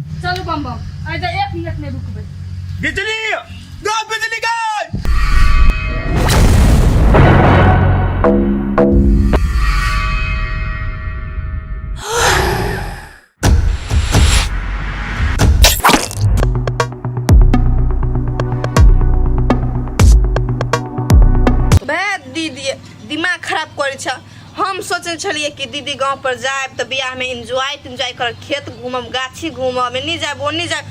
चलू बम बम, आइ तऽ एक मिनट नहि रुकबै। बिजली गो, बिजली गो। बे दीदी दिमाग खराब करै छ। हम सोचने छलियै कि दीदी गाँव पर जायब तऽ बियाहमे एन्जॉय तेन्जॉय करब, खेत घूमब, गाछी घूमब, एन्नी जायब ओन्नी जायब।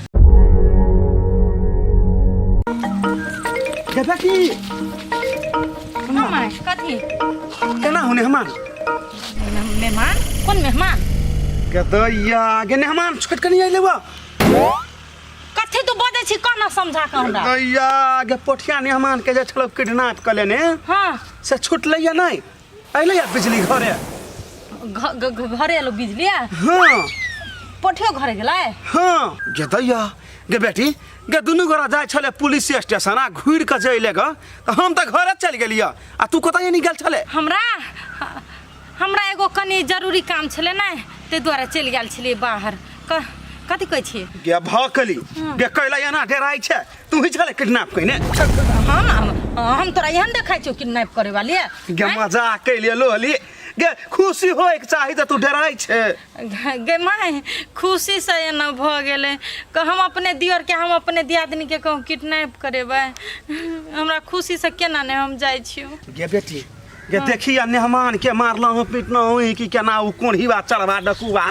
गे बेटी। हाँ माय, कथी? केना होने हमान? मेहमान? कोन मेहमान? गे दैया गे, मेहमान छोट कनी अइले वा। कथी तू बजै छी, कोना समझा के हमरा? दैया गे, पोठिया मेहमान के जे छलो किडनैप क लेने। हाँ। से छुटलै या नहीं? अइले या बिजली घरे। घरे एलो बिजली? हाँ। पोठियो घरे गेलै? हाँ। गे दैया गे बेटी गे, दुनू गोरा जाइ छलै पुलिस स्टेशन आ घुरि कऽ जे अइले ग, तऽ हम तऽ घरे चलि गेलियै आ तू कतऽ निकल छलै? हमरा हमरा एगो कनि जरूरी काम छलै ने, ताहि दुआरे चलि गेल छलियै बाहर। कथी कहै छियै? गे भकली गे, कैला एना डेराइ छै? तू ही छलै किडनैप कइने? हम तोरा एहन देखै छियौ किडनैप करे वाली? गे मजाक कैलिए लोहली गे, खुशी होइके चाही तऽ तू डराइ छै। गे माय, खुशी से एना भऽ गेलै। हम अपने दियरके, हम अपने दियादनीके कहूँ किडनैप करेबै? हमरा खुशी से केना नहि हम जाइ छियौ। गे बेटी गे, देखी आ मेहमान के मारलहुँ पीटलहुँ कि केना, ओ कोढ़ीवा चढ़वा डकुआ।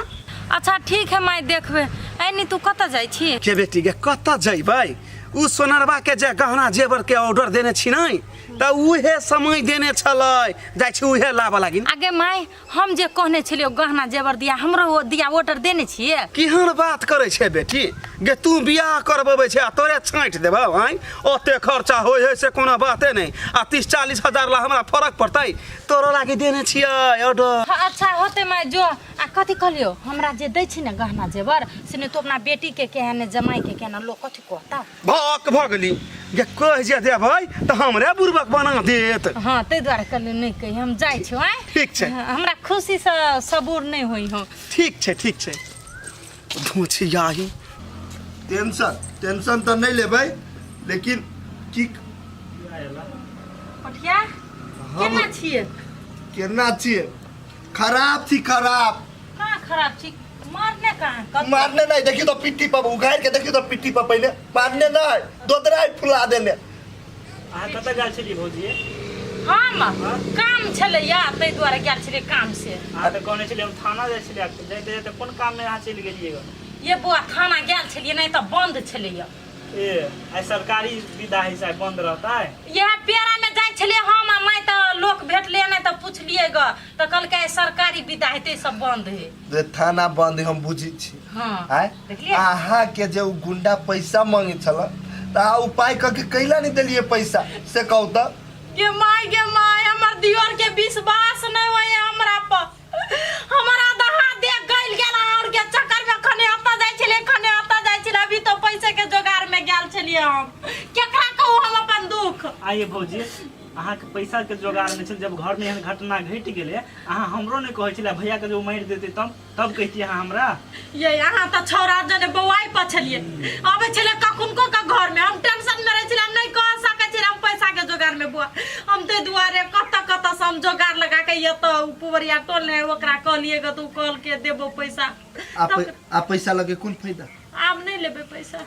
अच्छा ठीक है माय, देखबै। ऐनी तू कतऽ जाइ छी? के बेटी गे, कतऽ जइबै? उ सोनरवा के जे गहना जेवर के ऑर्डर देने छी नै, तऽ उहे समय देने छलै, जाइ छी उहे लाबऽ लागिन। आगे माय, हम जे कहने छलियै गहना जेवर दिया, हमरो ओ दिया ऑर्डर देने छियै? केहन बात करै छै बेटी गे, तू बियाह करबेबै छै आ तोरे छाँटि देबौ? आँय, ओते खर्चा होइ है से कोनो बाते नहि, आ 30-40 हजार ला हमरा फरक पड़तै? तोरो लागि देने छियै ऑर्डर। हाँ, अच्छा होते माय, जो। आ कथी कहलियौ, हमरा जे दै छी ने गहना जेवर से नहि तू अपना बेटी के केहन ने जमाई के केहन, लोग कथी कहता? भक भऽ गेली जे कहि जे देबै तऽ हमरे बुड़बक बना देत। हाँ, ताहि दुआरे कहलियै नहि कही। हम जाइ छियौ। आँय। ठीक छै। हाँ, हमरा खुशीसँ सबूर नहि होइ हौ। ठीक छै, ठीक छै। धोछियाही। टेंशन टेंशन तऽ नहि लेबै, लेकिन की पठिया, केना छियै? केना छियै? खराब छी, खराब। कहाँ खराब छी? मारने कहाँ? कतौ? मारने नहीं, देखियो तो पिट्ठी पर उघाड़ के, देखियो तो पिट्ठी पर पहले मारने नहीं, दोदराई फुला देने। अहाँ कतऽ गेल छलियै भौजी? हम काम छलैया, ताहि दुआरे गेल छलियै काम से। अहाँ तऽ कहने छलियै हम थाना जाइ छलियै, जाइते जाइते कोन काममे अहाँ चलि गेलियै गऽ? ये बौआ, थाना गेल छलियै नहि तऽ बंद छलैया। ए आइ सरकारी विदा है, से बंद रहता है। इएह पेड़ा में जाइ छलियै हम आ माय, तऽ लोक भेटलै नहि तऽ पुछलियै ग, तऽ कहलकै आइ सरकारी विदा हेतै, सब बंद है। जे थाना बंद है हम बुझी छी। हाँ। आय देखलियै? अहाँ के जे उ गुंडा पैसा मांगे छल तऽ अहाँ उपाय कऽ के कैला नहीं देलियै पैसा, से कहू तऽ? गे माय, गे माय, हमर दियोर के विश्वास नहीं होय हमरा पर। हमरा दहा दे गइल गेल और के चक्कर में खने अतऽ जाइ छलियै, खने अतऽ जाइ छलियै। अभी तो पैसे के जोगार में गेल छलियै हम। केकरा कहू हम अपन दुख? आइए भौजी, अहाँके पैसाके जोगार नहि छल, जब घरमे एहन घटना घटि गेलै अहाँ हमरो नहि कहै छलै? भैयाके जो मारि देतै तब तब कहितियै अहाँ हमरा। ये अहाँ तऽ छौड़ा जने बौआइ पर छलियै, अबै छलै कखुनको के घर में। हम टेंशन में रहै छलियै, हम नहि कह सकै छलियै। हम पैसा के जोगार में बौआ, हम ताहि दुआरे कतऽ कतऽ से हम जोगार लगा के एतऽ उ पुबरिया टोल है, ओकरा कहलियै ग, तऽ उ कहलकै देबो पैसा। आ पैसा लगे कोन फायदा? आब नहि लेबै पैसा।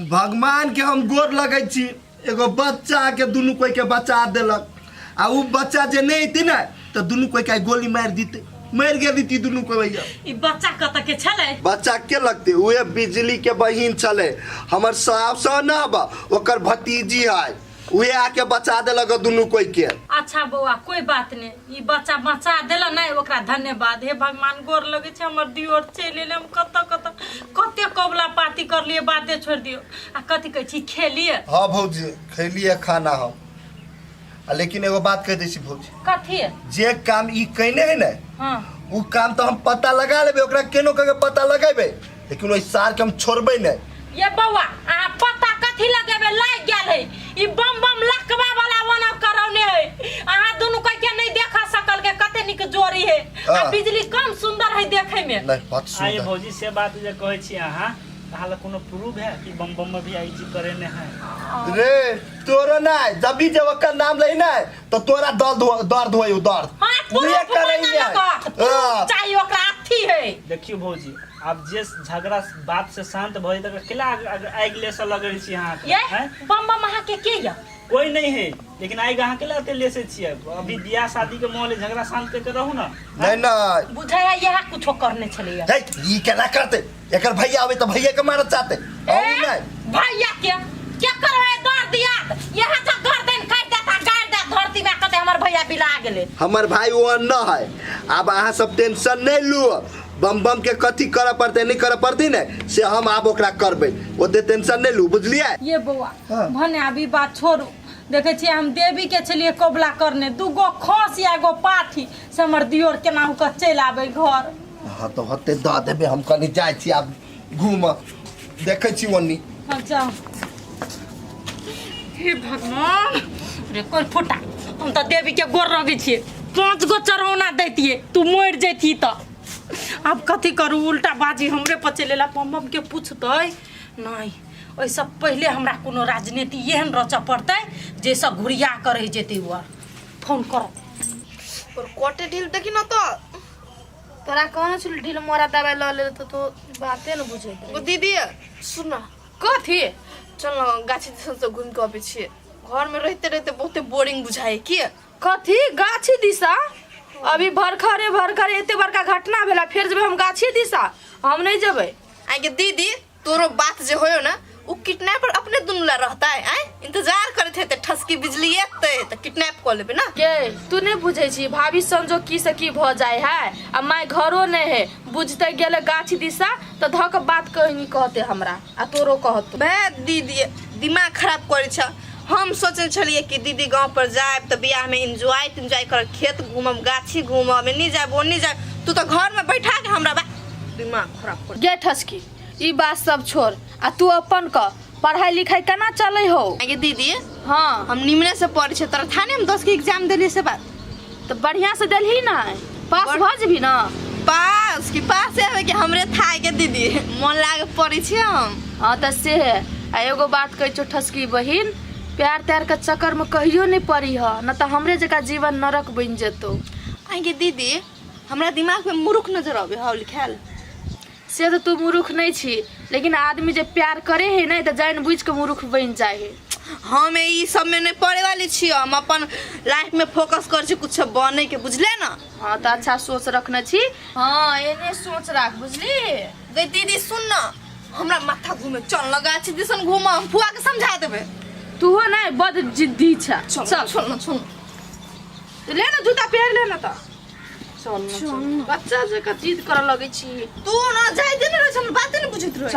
भगवान के हम गोर लगै छी, एगो बच्चा के दुनू कोई के बचा देलक, आ उ बच्चा जे नहीं अइती ने तऽ दुनू कोई के गोली मारि दिते, मरि गेल दी दुनू कोई भैया। ई बच्चा कतऽ के छलै? बच्चा के लगते? उहे बिजली के बहिन छलै, हमर साफ सँ ना बा, ओकर भतीजी है, उहे आके बचा देलक दुनू कोई के। अच्छा बौआ, कोई बात नहीं, ई बच्चा बचा देला नहीं, ओकरा धन्यवाद। हे भगवान, गोर लगे छै, हमर दियोर चलि एलै। हम कतऽ कतऽ कते कबुला पाती करलियै, बाते छोड़ि दियौ। आ कथी कहै छी, खेलियै? हाँ भौजी, खेलियै खाना हम। आ लेकिन एगो बात कह दै छी भौजी। कथी? जे काम ई कैने है ने, हाँ, उ काम तो हम पता लगा लेबै, ओकरा केनो कऽ के पता लगेबै, लेकिन ओहि सार के हम छोड़बै नहि। ये बौआ, अहाँ पता कथी लगेबै? लागि गेल है। ई बम बम लकवा वाला ओना करौने है। अहाँ दुनू कोई के नहीं देखा सकल के कते निक जोड़ी है। आ हाँ। बिजली कम सुंदर है देखे में? नहीं, बहुत आइए सुंदर। भौजी, से बात जे कहै छी अहाँ, अहाँ लग कोनो प्रूफ है कि बम बम भैया ई चीज करे ने है? रे तोरो नहीं, जब भी जब ओकर नाम लही ना तो तोरा दर्द दर्द होई, दर्द। हाँ, प्रूफ उहे करे मांगऽ ने। लगत, प्रूफ हाँ। चाहिए ओकरा अथी है। देखियो भौजी, आब जे झगड़ा बात से शांत भऽ जेतै तऽ केला आगि लेसऽ लगै छी अहाँके? ये हैं? बम बम अहाँ के के या? कोई नहीं है, लेकिन आगि अहाँ केला एते लेसै छियै? अभी बियाह शादी के माहौल है, झगड़ा शांत करके रहू ना। नहीं नहीं, बुझाय है यह कुछो करने छलैया। हे, ई केना करते? एकर भैया आवे तऽ भैया के मारत चाहते। ए, औ नहीं। भैया के के करबै दर्द दियाद? यहाँ से गर्दन काटि देता, गाड़ि दे धरती में, कहते हमर भैया बिला गेलै। हमर भाई वो न है। आब अहाँ सब टेंशन नहीं लू, बम बम के कथी करऽ पड़तै नहीं करऽ पड़तै ने से हम आब ओकरा करबै, ओते टेंशन नहीं लू, बुझलियै? ये बौआ, हाँ। भने अभी बात छोड़ू। देखै छियै हम देवी के छलियै कबुला करने, दूगो खस या एगो पाठी से हमर दियोर केनाहु कऽ चलि आबै घर। हाँ तो होते दऽ देबै, हम कनि जाइ छी आब घूमऽ, देखै छी ओन्नी। हाँ जाओ। हे भगवान रे, कोई फुटा, हम तऽ देवी के गोर लगै छियै, 5 गो चढ़ौना दैतियै, तू मरि जैती। तऽ आब कथी करू? उल्टा बाजी हमरे पर चलि एला। बम बम के पूछतै नहि, ओहिसँ पहिले हमरा कोनो राजनीति एहन रचऽ पड़तै जाहिसँ घुरिया कऽ रहि जेतै। ओ आर फोन करऽ। और कोटे ढील देखी न तो। तोरा कहने छलू ढील मोरा दवाई लऽ ले तऽ तू बाते न बुझैत रही। ओ दीदी सुन न। कथी? चल न गाछी दिसन से घूम के अबै छियै, घर में रहते रहते बहुते बोरिंग बुझाइ की। कथी गाछी दिशा? अभी भरखरे भरखरे एते बड़का घटना भेला, फेर जेबै हम गाछी दिशा? हम नहि जेबै। आगे दीदी, तोरो बात जे होयो ना, उ किडनैपर अपने दुनू ला रहता है, आय इंतजार करत हेते, ठसकी बिजली एते त किडनैप क लेबे ना। गे तू नहीं बुझै छी, भाभी संजोग की से की भऽ जाय है, आ माय घरो नहीं है, बुझते गेले गाछी दिशा तऽ धऽ के बात कहीं कहते हमरा आ तोरो कहतो। भै दीदी दिमाग खराब करै छ। हम सोचने छलियै कि दीदी गांव पर जायब त बियाह में एंजॉय तेंजॉय करब, खेत घूमब, गाछी घूमब, एनी जायब ओनी जायब, तू त घर में बैठा के हमरा बा दिमाग खराब कर। गे ठसकी, ई बात सब छोड़ आ तू अपन कह, पढ़ाई लिखाई केना चलै हो? आगे दीदी। हाँ। हम निमने से पढ़ै छियै, तोरा थाने हम 10 के एग्जाम देलियै से बात। तऽ बढ़िया से देलही ना, पास भऽ जेबही ना? पास कि पास हेबै कि हमरे था के दीदी, मन लागे पढ़ै छियै हम। हाँ तऽ से है। आ एगो बात कहै छौ ठसकी बहिन, प्यार त्यार के चक्कर में कहियो नहीं पड़ी ह, न तऽ हमरे जकाँ जीवन नरक बनि जेतौ। आगे दीदी, हमरा दिमाग में मूर्ख नजर आबै हौ लिखायल? से तऽ तू मूर्ख नहीं छी, लेकिन आदमी जे प्यार करे है ने तऽ जानि बुझि के मूर्ख बनि जाइ है। हम ई सब में नहीं पढ़े वाली छी, हम अपन लाइफ में फोकस कर छी कुछ बने के, बुझले ना? हाँ तऽ अच्छा सोच रखने छी। हाँ एने सोच राख, बुझली? गई दीदी सुन ना, हमरा माथा घूमे, चल ना गाछी दिसन घूम, हम फुआ के समझा देबे। तूहो नहीं बड जिद्दी छ। चल चल चल ना, चल ले ना, जूता पहन ले ना तऽ चल ना, चल। बच्चा जकाँ जिद करऽ लगै छी। तू ना जाय दे ना रहे, हम बाते नहीं बुझैत रहे।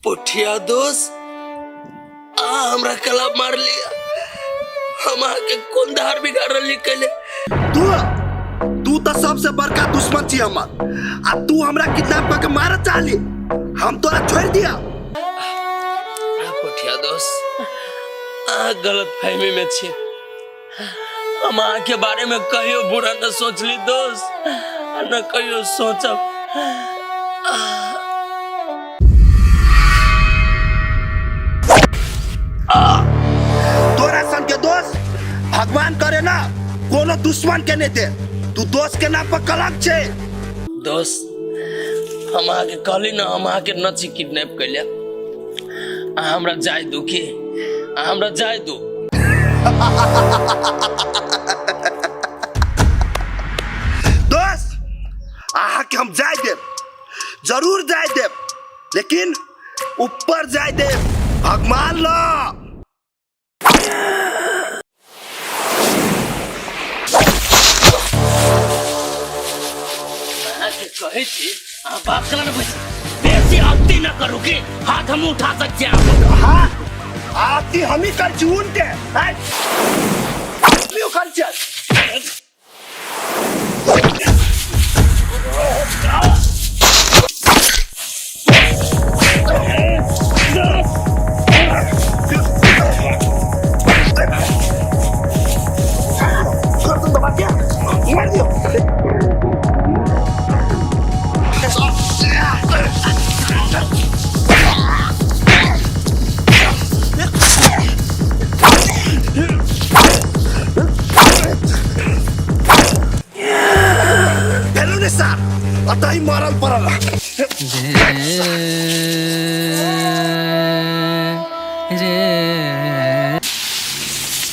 पोठिया दोस्त, आ हमरा कला मार लिया, हम अहाँके कोन धार बिगाड़ रहली कैले? तू तू तो सबसे बड़का दुश्मन छी हमर, आ तू हमरा किडनैप करके मारत चाहली, हम तोरा छोड़ दिया? आ पोठिया दोस्त, अहाँ गलत फहमी में छी, हम अहाँके बारे में कहियो बुरा न सोचली दोस्त, आ न कहियो सोचब। तोरा सन के दोस्त भगवान करे ना कोनो दुश्मन के नहीं दे, तू दोस्त के नाम पर कलंक छे। दोस्त, हम अहाँके कहली ना, हम अहाँके न छी किडनैप कैले, अहाँ हमरा जाय दू की, अहाँ हमरा जाय दू। दोस्त, अहाँके हम जाय देब, जरूर जाय देब, लेकिन ऊपर जाय देब भगवान ला। अहाँके कहै छी, अहाँ बात केना ने बुझै? बेसी अति न करू की हाथ हम उठा सकै छी अहाँ। हाँ, आरती हमी कर छी उनके, हैं? क्यों कर छी? अतः ही मरल पड़ल।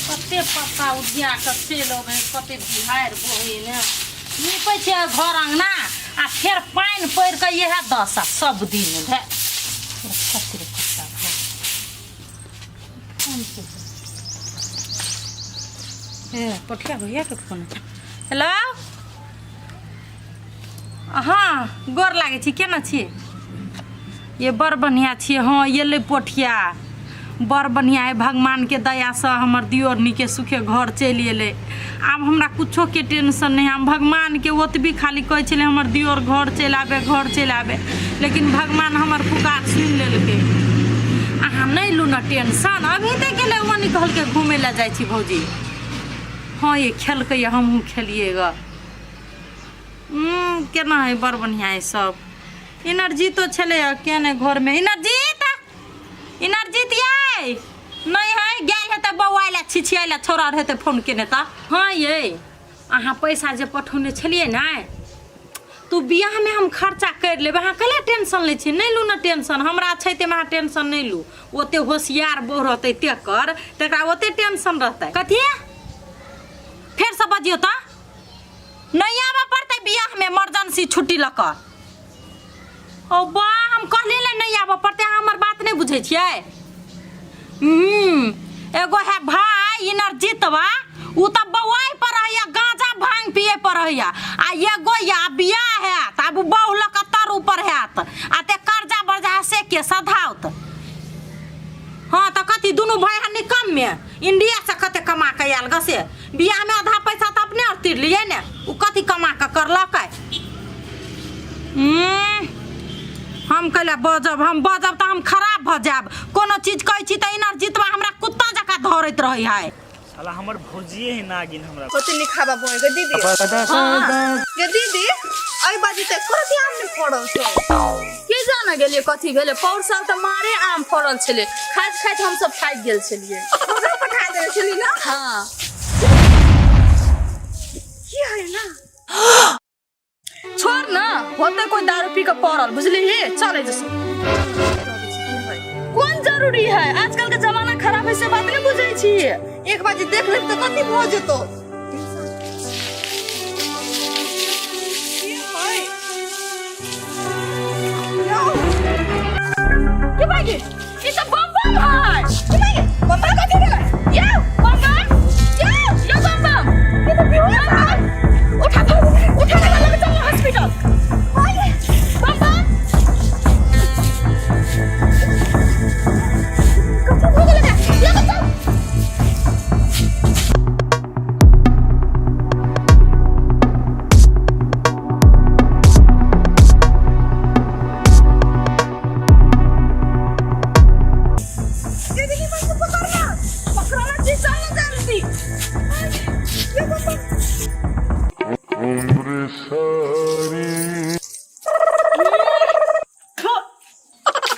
कते पत्ता उधिया कऽ चलि अबै, कते बिहाड़ि बहै ने, नीपै छियै घर अङ्गना आ फेर पानि पड़ि कऽ इएह दशा सब दिन भए। कते पत्ता भऽ हे पठिया भैयाके फोन। हेलो, हँ, गोर लागै छी, केना छियै ये? बड़ बढ़िआँ छियै। हँ, एलै पोठिया, बड़ बढ़िआँ है। भगवानके दयासँ हमर दियोरनीके सुखे घर चलि एलै। आब हमरा कुछोके टेंशन नहि है। हम भगवानके ओतबी खाली कहै छलियै, हमर दियोर घर चलि आबै, घर चलि आबै, लेकिन भगवान हमर पुकार सुनि लेलकै। अहाँ नहि लू ने टेंशन। अभी तऽ गेलै ओनी, कहलकै घूमै लए जाइ छी भौजी। हँ, ये खेलकै, हमहूँ खेलियै गऽ। केना है? बड़ बढ़िआँ है सब। इनरजीतो छलै के नहि घरमे? इनरजीत, इनरजीत यै नहि है, गेल हेतै बौआइ लए, छिछियाइ लए। छौड़ा हेतै फोन केने तऽ। हँ यै, अहाँ पैसा जे पठौने छलियै ने, तू बियाहमे हम खर्चा करि लेबै। अहाँ कले टेंशन लै छियै? नहि लू ने टेंशन, हमरा छै ताहिमे अहाँ टेंशन नहि लू। ओते होशियार बहु रहतै तेकर तकरा ओते टेंशन रहतै। कथी? फेरसँ बजियौ तऽ। नहि आबऽ पड़तै बियाहमे इमरजेंसी छुट्टी लऽ कऽ। ओ बा, हम कहलियै ने नहि आबऽ पड़तै, अहाँ हमर बात नहि बुझै छियै। एगो है भाई इनरजीतवा, उ तऽ बौआइ पर रहैया, गांजा भांग पिए पर रहैया, आ एगो या बियाह हैत, आब उ बहु लऽ कऽ तर ऊपर हैत, आ ते कर्जा बर्जा से के सधाउत? हाँ तऽ कथी दुनू भाई हन निकम में इंडिया से कते कमा के आयल गसे? बियाह में आधा पैसा तऽ अपने और तीर लिए ने, उ कथी कमा के करलकै? हम कैला बजब? हम बजब तऽ हम खराब भऽ जायब। कोनो चीज कहै छी तऽ इनर जीतबा हमरा कुत्ता जकाँ धरैत रहै है। साला हमर भौजिए ही नागिन हमरा। कते नीक हवा बहे गे दीदी। हाँ गे दीदी, एहि बाजी तऽ एको रत्ती आम नहि फड़ल छौ। के जाने गेलियै कथी भेलै। पौर साल तऽ मारे आम फड़ल छलै, खाइत खाइत हमसब थाकि गेल छलियै। ओकरा पठा देने छली ना? हाँ। की है ना? छोड़ ना, होते कोई दारू पी के पड़ल, बुझली? चले जैसे कोन जरूरी है? आजकल के जमाना खराब है से बात नहीं बुझै छियै। एक बाजी देख लेब तऽ कथी भऽ जेतौ? की है? यौ, के भागी? ई तऽ बम बम है। की भागी? बम्बा कथी भेलै? यौ बम बम, यौ यौ बम बम, ई तऽ बेहोश है। उठा उठा, लगा लगा, चल हॉस्पिटल। बम बम, कथी भऽ गेलै रे? लगा चल। दीदी, मत पकड़ना। पकड़ना चीज, चल ना जल्दी। ये बम्बा।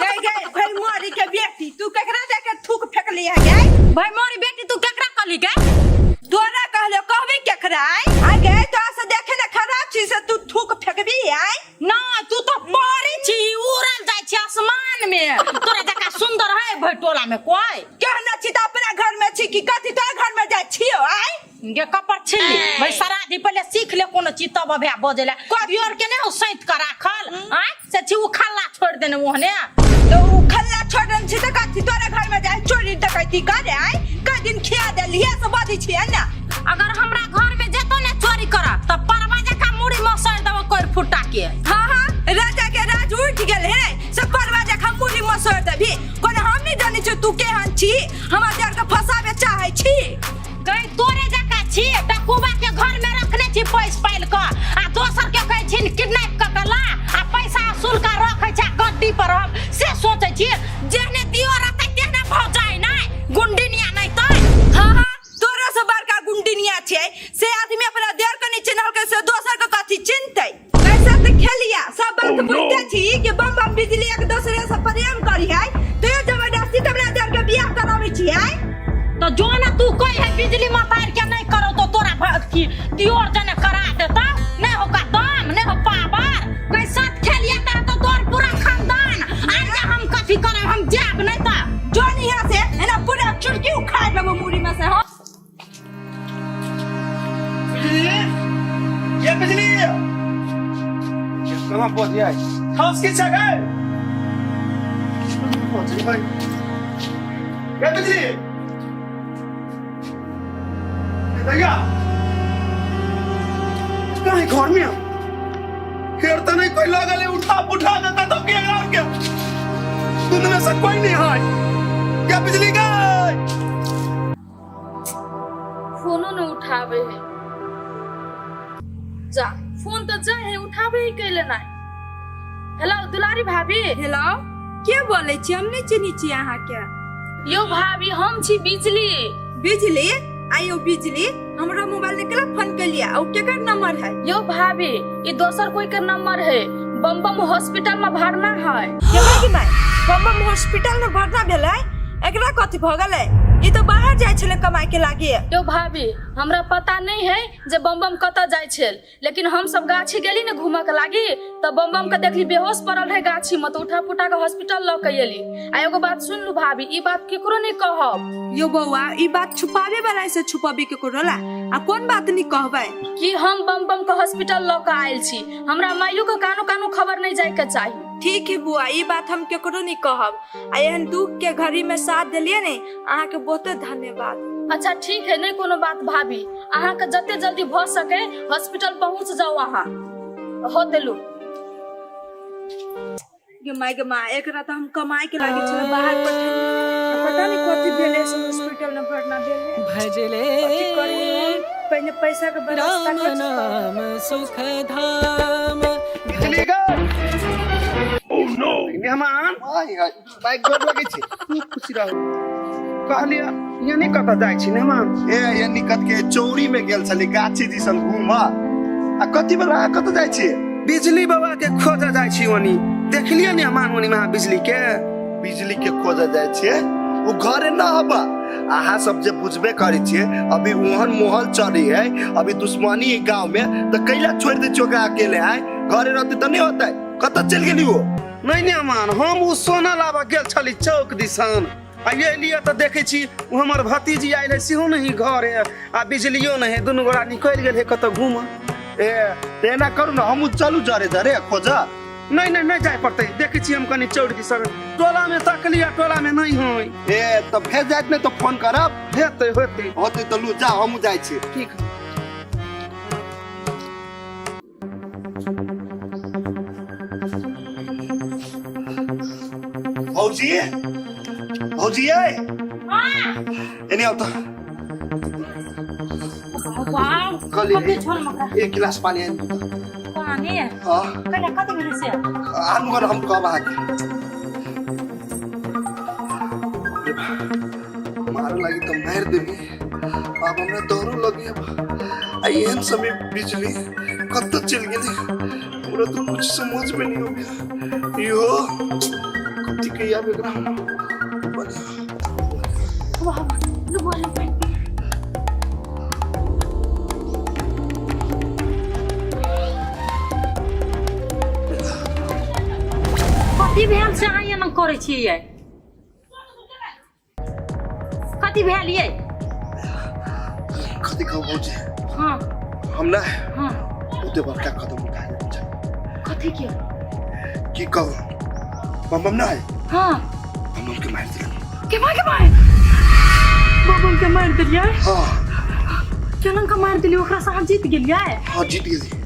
गई गई भाई मोरी के बेटी, तू केकरा जाके थूक फेकली है गई? भाई मोरी बेटी, तू केकरा कहली गे? तोरा कहले, कहबी केकरा? आय आ गए तो से देखे ने खराब चीज से तू थूक फेकबी आय? ना, तू तो परी छी, उड़ल जाइ छी आसमान में। तोरा जकाँ सुंदर है भई टोला में कोई? केहना छी तऽ अपना घर में छी कि कथी तोरा घर में जाइ छियो आय? गे कपड़ छिल्ली भाई सराधी, पहिले सीख ले कोनो चीज तब अभ्या बजे ले। कबियोर के ने हो सैंत के राखल आय से छी, उ खल्ला छोड़ देने ओहने। तो उ खल्ला छोड़ देने छी तऽ कथी तोरा घर में जाइ चोरी डकैती करे आय? कई दिन खिया देलिए से बजै छियै ने। अगर हमरा घर में जेतो ने चोरी कर त परवा जकाँ मुड़ी मसर देबो कोर फुटा के। हाँ हाँ, राजा के राज उठ गेल है से परवा जखा मुड़ी मसोड़ देबी। कोनो हम नहीं जानै छियो तू केहन छी, हमर देर के फसाबे चाहै छी। गई तोरे जकाँ छी, डकुबा के घर में रखने छी पैस पाइल क, आ दोसर के कहै छी किडनैप क के ला आ पैसा वसूल के रखै छै गड्डी पर। हम से सोचै छी जेहने दियो रहतै तेहने भौ जाय नै गुंडिनिया नै तै। हाँ हाँ, तोरा से बड़का गुंडिनिया छै से आदमी अपना देर के नहीं चिन्हलकै से दोसर के कथी चिन्हतै? कैसा से खेलिया सब बात बुझते छी कि बम बम बिजली एक दूसरे से प्रेम करी है तो ये जबरदस्ती तो अपना देर के बियाह कराबै छी आय। तो जो ना तू कही है बिजली मतार के नहीं करो तो तोरा की दियोर जने करा देता। नहीं हो का दम, नहीं हो पावर, गे बिजली कहाँ पहुँच गया हाउस की जगह पहुँच गई गे बिजली भैया कहाँ है घर में फिर तो नहीं कोई लगल है उठा उठा देता तो क्या और क्या दुनिया में से कोई नहीं है क्या बिजली गई फोनो न उठावे है जा फोन तो जा है उठावे ही कैले नहीं हेलो दुलारी भाभी हेलो के बोलै छी हम नहि चिन्है छी अहाँके यो भाभी हम छी बिजली बिजली आइयो बिजली हमरा मोबाइल ने केला फोन केलिए आ केकर नंबर है यो भाभी ई दोसर कोई के नंबर है बम बम हॉस्पिटल में भरना है के भाई के माय बम बम हॉस्पिटल में भरना भेलै एकरा कथी भ गेलै ई तो बाहर जाइ छलै कमाए के लागी यो भाभी हमरा पता नहीं है जे बम बम कतऽ जाइ छल लेकिन हम सब गाछी गेली ने घूमऽ के लागी तऽ बम बम के देखली बेहोश पड़ल रहे गाछी में तऽ उठा पुटा के हॉस्पिटल लऽ के एली आ एगो बात सुन लू भाभी ई बात केकरो नहीं कहब यो बौआ ई बात छुपावे वाला से छुपाबे के कोरोला आ कोन बात नहीं कहबै कि हम बम बम के हॉस्पिटल लऽ के आयल छी हमरा माइयो के कानो कानो खबर नहीं जाय के चाही ठीक है बुआ ई बात हम केकरो नहीं कहब आ एहन दुख के घड़ी में साथ देलिए ने अहाँ के बहुते धन्यवाद अच्छा ठीक है नहीं कोनो बात भाभी अहाँ के जते जल्दी भ सके हॉस्पिटल पहुंच जाओ अहाँ हो देलू गे माय गे माय एकरा तऽ हम कमाए के लागे छलै बाहर पठेलियै पता नहीं कथी भेलै से हॉस्पिटल में भरना भेलै भजले कथी करी हम? पहिने पैसा के व्यवस्था राम कर नाम सुख धाम बिजली गई मेहमान माय माय गोर लगै छी खूब खुशी रहू कहलियै यानी कतऽ जाइ छी मेहमान ए यानी कत के चौरी में गेल छली गाछी दिसन घूम आ कथी बेला अहाँ कतऽ जाइ छी बिजली बाबा के खोजऽ जाइ छी ओनी देखलियै ने मेहमान ओनी महा बिजली के बिजली के खोजऽ जाइ छियै ओ घरे न हबा अहाँ सब जे बुझबे करै छियै अभी ओहन मोहल चली है अभी दुश्मनी है गाँव में तऽ कैला छोड़ि दै छियै ओकरा अकेले आय घरे रहते तऽ नहि होतै कतऽ चलि गेली ओ नहि मेहमान हम ओ सोना लाबऽ गेल छली चौक दिसन आ एलियै तऽ देखै छी ओ हमर भतीजी आयल है सेहो नहीं घर है आ बिजलियो नहीं है दुनू गोरा निकलि गेल है कतऽ घूमऽ ए तऽ एना करू ने हमहूँ चलू जरे जरे खोजऽ नहीं नहीं नहीं जाय पड़तै देखै छी हम कनि चौक दिसन टोला में तकलियै टोला में नहीं होय ए तऽ भेज जायत नहि तऽ फोन करब हेतै हेतै होतै तऽ लू जा हमहूँ जाइ छी ठीक भौजी भौजी ए एने आउ त कहली एक गिलास पानी आनि दियौ। पानी हाँ कने कति भेलै से आनु कर हम कहब अहाँके मारे लागी तऽ मारि देबी आब हमरा डरो लगी अब आ एहन समय बिजली कतऽ चलि गेलै हमरा तऽ कुछ समझ में नहीं आबैया इहो कथी कहिया आब एकरा कथी भेल से अहाँ एना करै छियै कथी भेल ये कथी कहू भौजी हाँ हम ना हाँ बहुते बड़का कदम उठा लेने छै कथी के की कहू बम बम ना है हाँ बम बम के मारि देलक के मार के मार बम के मार देलियै हाँ केना के मार देलियै ओकरा से अहाँ जीत गेलियै हाँ जीत गेली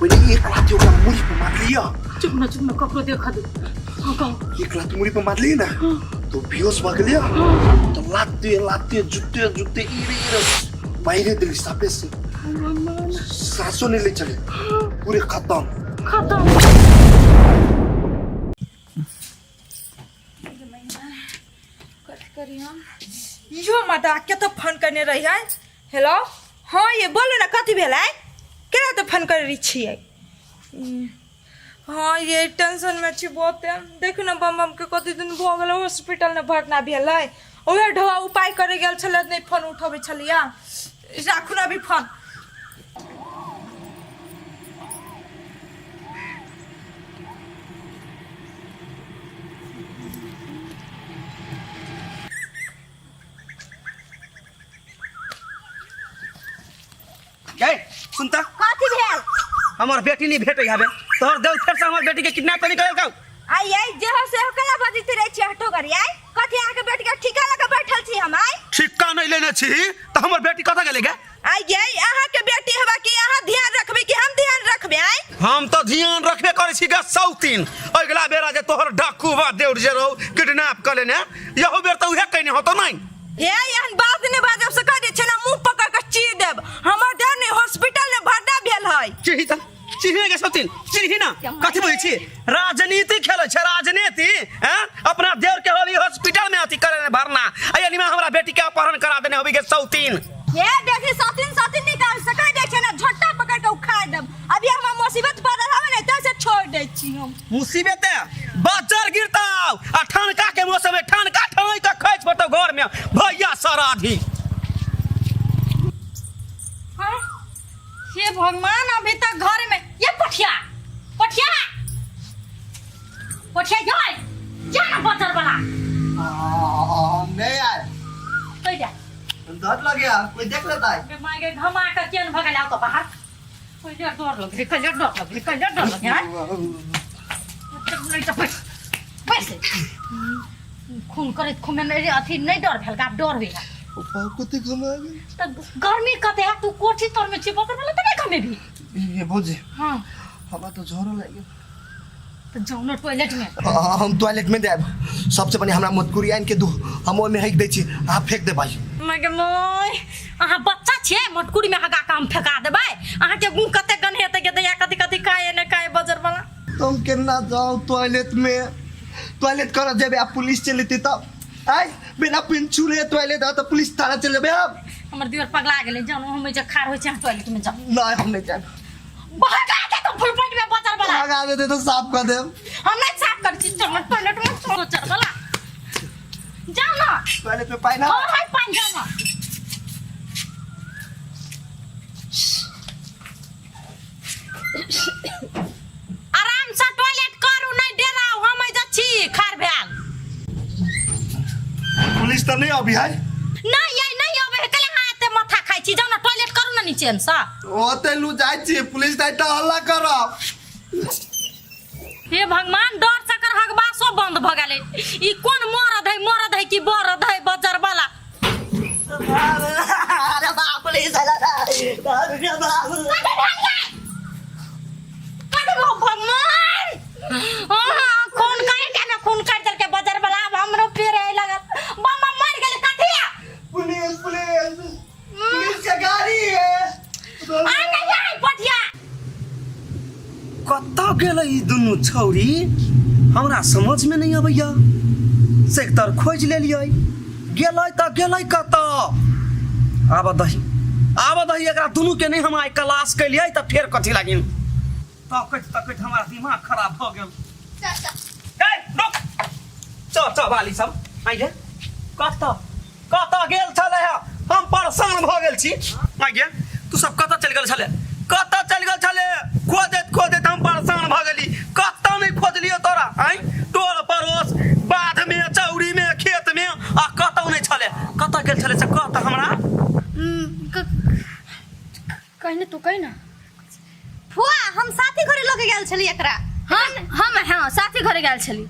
पहिले एक लात ओकरा मुड़ी पर मारलियै चुप न चुप न ककरो देखा दे हाँ कहू एक लात मुड़ी पर मारलियै ना तो बेहोश भऽ गेलियै तो लाते लाते जुत्ते जुत्ते इरे इरे बाहरे देली साफे से सासो नहीं ले चले पूरे खत्म खत्म यो माता के तो फोन करने रही है हेलो हाँ ये बोलो ना कथी भेलै केना तो फोन कर रही छियै हाँ ये टेंशन में छी बहुत देखू ने बम बम के कते दिन भऽ गेलै हॉस्पिटल में भरना भेलै उहे ढोआ उपाय करे गेल छलै नहि फोन उठबै छलियै राखू ने अभी फोन गए सुनता कथी भेल हमर बेटी नहीं भेटै हबे तोहर देव फेर से हमर बेटी के किडनैप त नहीं करल आई आई जे हो से हो केना बजैत रहै छी हटो करी आई कथी अहाँके बेटी के ठीका लऽ के बैठल छी हम आई ठिक्का नहीं लेने छी त हमर बेटी कतऽ गेलै गे आई गे अहाँके बेटी हेबा कि अहाँ ध्यान रखबै कि हम ध्यान रखबै आई हम तऽ ध्यान रखबे करै छी गे सौतीन अगिला बेरा जे तोहर डाकू बा देउर जे रहौ किडनैप कऽ लेने यहू बेर तऽ उहे कयने होतो नहीं हे एहन बात नहि बाजब से कह दै छै ना मुंह पकड़ के चीर देब हमर देह ने हॉस्पिटल में भर्ना भेल है चिन्ही तऽ चिन्ही गे सौतीन चिन्ही ना कथी बुझै छी राजनीति खेलै छै राजनीति हैं अपना देवर के होली हॉस्पिटल में अथी करे ने भरना आ यानी हमरा बेटी के अपहरण करा देने होबी गे सौतीन हे देखी सौतीन सौतीन निकाल से कह दै छै ना झट्टा पकड़ के उखाड़ देब अभी हमरा मुसीबत पड़ल हवे ने तै से छोड़ दै छी हम मुसीबत है बज्जर गिरताव आ ठनका के मौसम में ठनका ठनक के खसि पड़तौ घर में भैया सराधी हाँ? हे भगवान अभी तक घर में ये पठिया पठिया पठिया जाए जा ना बजर वाला हम नहीं आए कह जा डर लगे यार कोई देख लेता है बे माय के घमा के केन भगल आओ तो बाहर कहिया डर लगे कहिया डर लगे कहिया डर लगे हैं नहीं तो बैठ बैठ खून करैत खून में अथी नहीं डर भेल आब डर होइया कते घमा गेल तऽ गर्मी कते है तू कोठी तर में छी बजर वाला तऽ नहीं घमे भी ये भौजी हाँ हमरा तो झरो लागि गेल तऽ जाउ ने टॉयलेट में हम टॉयलेट में जायब सबसे पहिले हमरा मटकुरी आनि के दू हम ओहिमे हेक दै छी अहाँ फेंक दे भाई मगे मोय अहाँ बच्चा छियै मटकुरी में हगा काम फेंका देबै अहाँके मुँह कते गन्हेतै के दैया कथी कथी खाए ने खाए बजर वाला तुम केना जाओ टॉयलेट में टॉयलेट कर जेबे आ पुलिस चलि जेतै तब आय बिना पिन छुले टॉयलेट आ तऽ पुलिस थाना चलि जेबे हम हमर दियर पगला गेलै जानो हम जे खार होइ छै अहाँ टॉयलेट में जाउ नहि हम नहि जायब भगा दे तो फुलपैट में बजर वाला भगा देते तो साफ कर देब हम नहीं साफ कर छी चल टॉयलेट में चलो चल वाला जाओ ना टॉयलेट में पानी ना हां हाय पानी जाओ ना आराम से टॉयलेट करू नहीं डेराउ हम एजा छी खार भेल पुलिस तऽ नहि अभी है नहीं ये नहीं अबे है कले हाथ ते माथा खाइ छी जाओ ना टॉयलेट करू ना नीचे से ओते लू जाइ छी पुलिस जाइ तऽ हल्ला करब हे भगवान डर सकर हगबासो बंद भ गेलै ई कोन मरद है मरद है कि बरद है बजर वाला अरे बाप पुलिस आला बाप रे बाप अरे वो भगवान हाँ खून काट के ना खून काट देलकै बजर वाला आब हमरो पेड़ आइ लागल बम बम मर गेलै कथिया पुलिस पुलिस पुलिस के गाड़ी है आ नहीं आई पटिया कतऽ गेलै ई दुनू छौरी हमरा समझमे नहि अबैया से तर खोजि लेलियै गेलै तऽ गेलै कतऽ आबऽ दही आबऽ दही एकरा दुनूके नहि हम आइ क्लास केलियै तऽ फेर कथी लागिन तकैत तकैत हमरा दिमाग खराब भऽ गेल ए रुक चल चल बाली सब आइ गे कतऽ कतऽ गेल छलै हे हम परेशान भऽ गेल छी आइ गे तू सब कतऽ चलि गेल छलै कतऽ चलि गेल छलै खोजैत खोजैत हम परेशान भऽ गेली कतऽ नहि खोजलियै तोरा आइ टोल पड़ोस बाधमे चौरीमे खेतमे आ कतौ नहि छलै कतऽ गेल छलै से कह तऽ हमरा कहि ने तू कहि ना फुआ हम साथी घरे लऽ के गेल छली एकरा हम हाँ साथी घरे गेल छली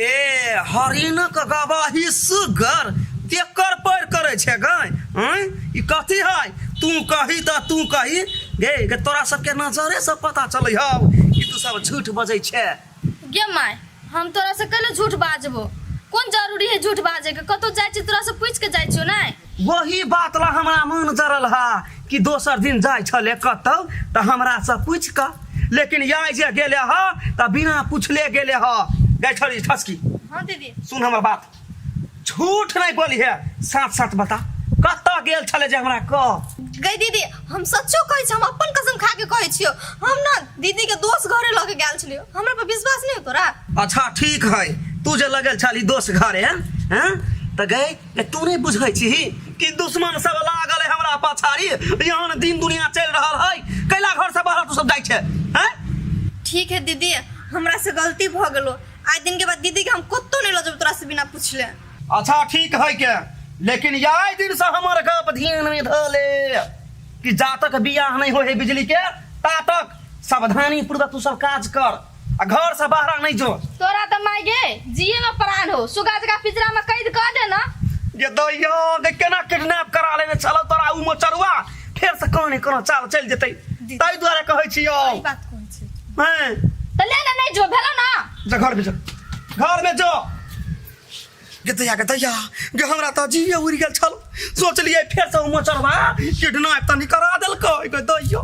ए हरिणक गवाही सुगर तेकर पैर करै छै गय आँय ई कथी है तू कही तऽ तू कही गे गे तोरा सबके नजरे से पता चलै हौ कि तू सब झूठ बजै छै गे माय हम तोरा से कैले झूठ बाजबो कोन जरूरी है झूठ बाजे के कतौ जाइ छी तोरा से पूछ के जाइ छियो नै वही बात ला हमरा मन जरल हा कि दोसर दिन जाइ छले कतौ तऽ हमरा से पूछ कऽ लेकिन याय जे गेले ह तऽ बिना पूछले गेले ह गै छड़ी ठसकी हाँ दीदी सुन हमर बात झूठ नहीं बोली है साथ साथ बता कतऽ गेल छले जे हमरा कह गई दीदी हम सच्चो कहै छी हम अपन कसम खा के कहै छियो हम ना दीदी के दोस्त घरे लऽ के गेल छलियो हमरा पर विश्वास नहीं हो तोरा अच्छा ठीक है तू जे लगल छली दोस्त घरे हैं तऽ गई ए, तू नहीं बुझै छी कि दुश्मन सब लागल है हमरा पछाड़ी यहाँ दिन दुनिया चलि रहल है कैला घर से बाहर तू सब जाइ छै हैं ठीक है दीदी हमरा से गलती भऽ गेलो आइ दिन के बाद दीदी के हम कतौ नहीं लऽ जेबो तोरा से बिना पूछले अच्छा ठीक है के लेकिन याय दिन से हमर गप ध्यान में धऽ ले कि जा तक बियाह नहीं होय है बिजली के ता तक सावधानी पूर्वक तू सब काज कर आ घर से बाहर नहीं जो। तोरा तऽ माय गे जिए में प्राण हो, सुगा जका पिंजरा में कैद कऽ दे ना। ये दैया गे केना किडनैप करा लेने छलौ तोरा उ मोचरुआ, फेर से कने कोनो चाल चलि जेतै, ताहि दुआरे कहै छियौ। बात कहै छी। हैं तऽ ले ना, नहीं जो भेलो ना। जा घर में जो, घर में जो। गे दैया, गे दैया गे, हमरा तऽ जीवे उड़ि गेल छल, सोचलियै फेर से उ मोचरुआ किडनैप तनी करा देलकै। गे दैया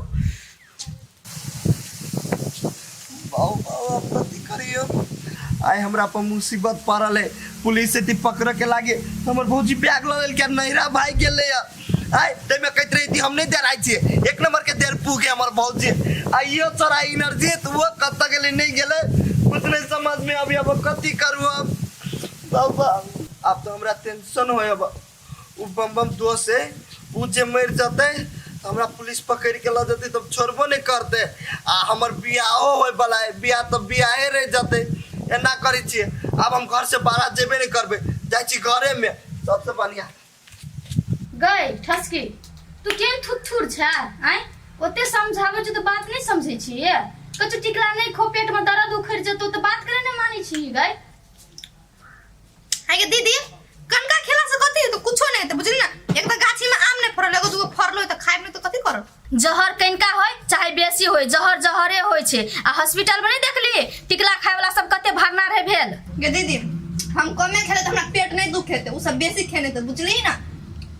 बाऊ बाऊ, अब कथी करियो? आइ हमरा पर मुसीबत पड़ल है, पुलिस से पकड़ के लागे, हमर भौजी बैग लऽ लेलकै, नैहरा भागि गेलै। आइ ताहिमे कहैत रही हम नहि देराइ छियै, एक नंबर के देर पुगे हमर भौजी। आ इहो चोरा एनर्जी तऽ ओ कतऽ गेलै नहि गेलै, कुछ नहीं समझ में अभी। अब कथी करू अब बाबा? आब तऽ हमरा टेंशन होय। अब उ बम बम दोस्त है, उ जे मरि जतै तऽ हमरा पुलिस पकड़ि के लऽ जेतै, तब छोड़बो नहि करतै। आ हमर बियाहो होय वाला है, बियाह तऽ बियाहे रहि जतै। एना करै छियै, आब हम घर से बाहर जेबे नहि करबै, जाइ छी घरेमे सबसे बढ़िया। गई ठसकी, तू केहन थुथुर छै आँय? ओते समझाबै छी तऽ बात नहि समझै छियै। कछु टिकला नहि खो, पेट में दर्द उखड़ि जेतौ, तऽ बात करे नहि मानै छी गई। आगे दीदी, कनका खेला से कथी हेतौ? कुछो नहीं हेतै, बुझली ना? एक तऽ गाछी में आम नहीं फड़ल, एगो दूगो फड़लो तऽ खाइब, नहीं तऽ कथी करब? जहर कनिका होय चाहे बेसी होय, जहर जहरे होय छै। आ हॉस्पिटल में नहीं देखली टिकला खाय वाला सब कते भरना रहे भेल। गे दीदी, हम कमे खेले तऽ हमरा पेट नहीं दुखेतै, उ सब बेसी खेने तऽ, बुझली ना?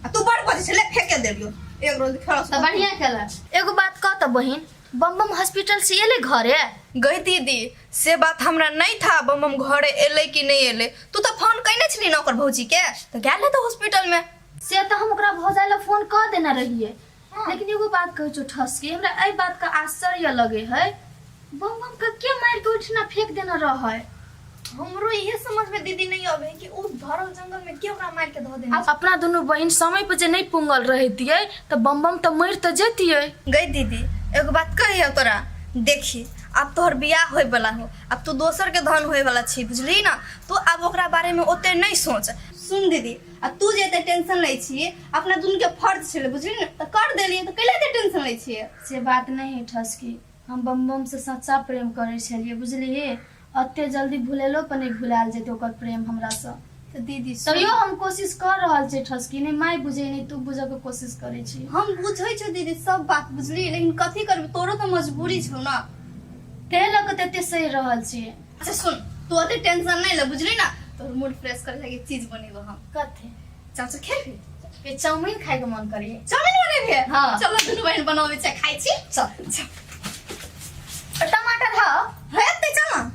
आ तू बड़ बजै छले, फेके देलियो एक रोज खेला तऽ बढ़िया खेला। एगो बात कह तऽ बहिन, बम बम हॉस्पिटल से एले घरे? गई दीदी, से बात हमरा नहीं था, बम बम घरे एलै कि नहीं एलै। तू तऽ फोन कयने छली ना ओकर भौजी के, तऽ गेल हेतै हॉस्पिटल में। से तऽ हम ओकरा भौजाइ ला फोन कऽ देने रहियै, लेकिन एगो बात कहै छौ ठसकी, हमरा एहि बात के आश्चर्य लगे है, बम बम के के मारि के ओहिठिना फेंक देने रहै? हमरो इहे समझ में दीदी नहीं आवे कि उ भरल जंगल में के ओकरा मार के धऽ देने। आब अपना दुनू बहिन समय पर जे नहीं पुंगल रहितियै तऽ बम बम तऽ मरि तऽ जैतियै। गई दीदी, एगो बात कहियो तोरा, देखी अब तोहर बियाह होए वाला हो, अब तू दोसर के धन होए वाला छी, बुझली ना? तू अब ओकरा बारे में ओते नहीं सोच। सुन दीदी, आ तू जे एते टेंशन लै छी, अपना दुनू के फर्ज छलै, बुझली ना? तऽ कर देलियै, तऽ कैला एते टेंशन लै छियै? से बात नहीं है ठसकी, हम बम बम से सच्चा प्रेम करै छलियै, बुझलिही? अते जल्दी भुलेलो पर नहीं भुलायल जेतै ओकर प्रेम हमरा से। तऽ दीदी, तैयो हम कोशिश कर रहल छियै ठसकी, नहीं माय बुझै नहीं तू बुझऽ के कोशिश करै छी। हम बुझै छौ दीदी सब बात, बुझली? लेकिन कथी करबी, तोरो तऽ मजबूरी छौ ना। तें लऽ कऽ तऽ एते सहि रहल छियै। अच्छा सुन, तू ओते टेंशन नहीं ले, बुझली ना? तोहर मूड फ्रेश करे लागी चीज बनेबो हम। कथी? चाचा खेबही? ये चाउमीन खाए के मन करिए। चाउमीन बनेबे? हाँ। चलो दुनू बहन बनाबै छै, खाइ छी। चल चल। टमाटर हौ? हेतै, चल ना।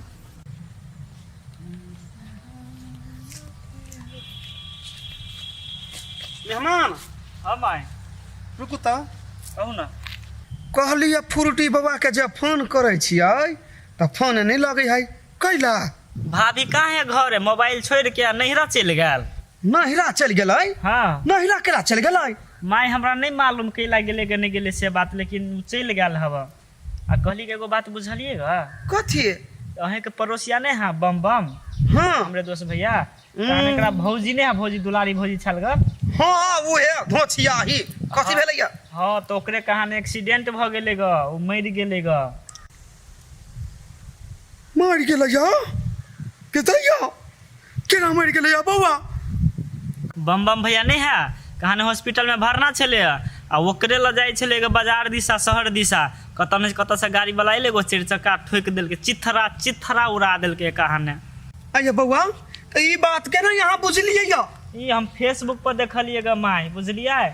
मेहमान। हाँ माय। रुकू तऽ। कहू ना। कहलियै फ्रूटी बाबा के जे फोन करै छियै तऽ फोन नहि लगै है, कैला? भाभी कहाँ है घर है, मोबाइल छोड़ के नैहरा चलि गेल। नैहरा चलि गेलै? हाँ। नैहरा केना चलि गेलै? माय, हमरा नहीं मालूम कैला गेलै के नहीं गेलै से बात, लेकिन उ चलि गेल हवा। आ कहली के एगो बात बुझलिएगा? कथी? अहें के पड़ोसिया नहीं है बम बम? हाँ। हमरे दोस्त भैया, तहन एकरा भौजी नहीं है, भौजी दुलारी भौजी छल ग। हाँ, वो है धोछिया ही। कथी भेलैया? हाँ, तो ओकरे कहानी एक्सीडेंट भ गेलै ग, उ मरि गेलै ग। मरि गेलैया? के दैया, केना मरि गेलैया बौआ? बम बम भैया नहीं है, कहानी हॉस्पिटल में भरना छलै आ ओकरे लऽ जाइ छलै ग बाजार दिशा, शहर दिशा, कतऽ ने कतऽ से गाड़ी वाला एलै, एगो चारि चक्का ठोकि देलकै, चिथड़ा चिथड़ा उड़ा देलकै कहाने। अये बौआ, तऽ ई बात केना यहाँ बुझलियै या? ई हम फेसबुक पर देखलियै ग माय, बुझलियै?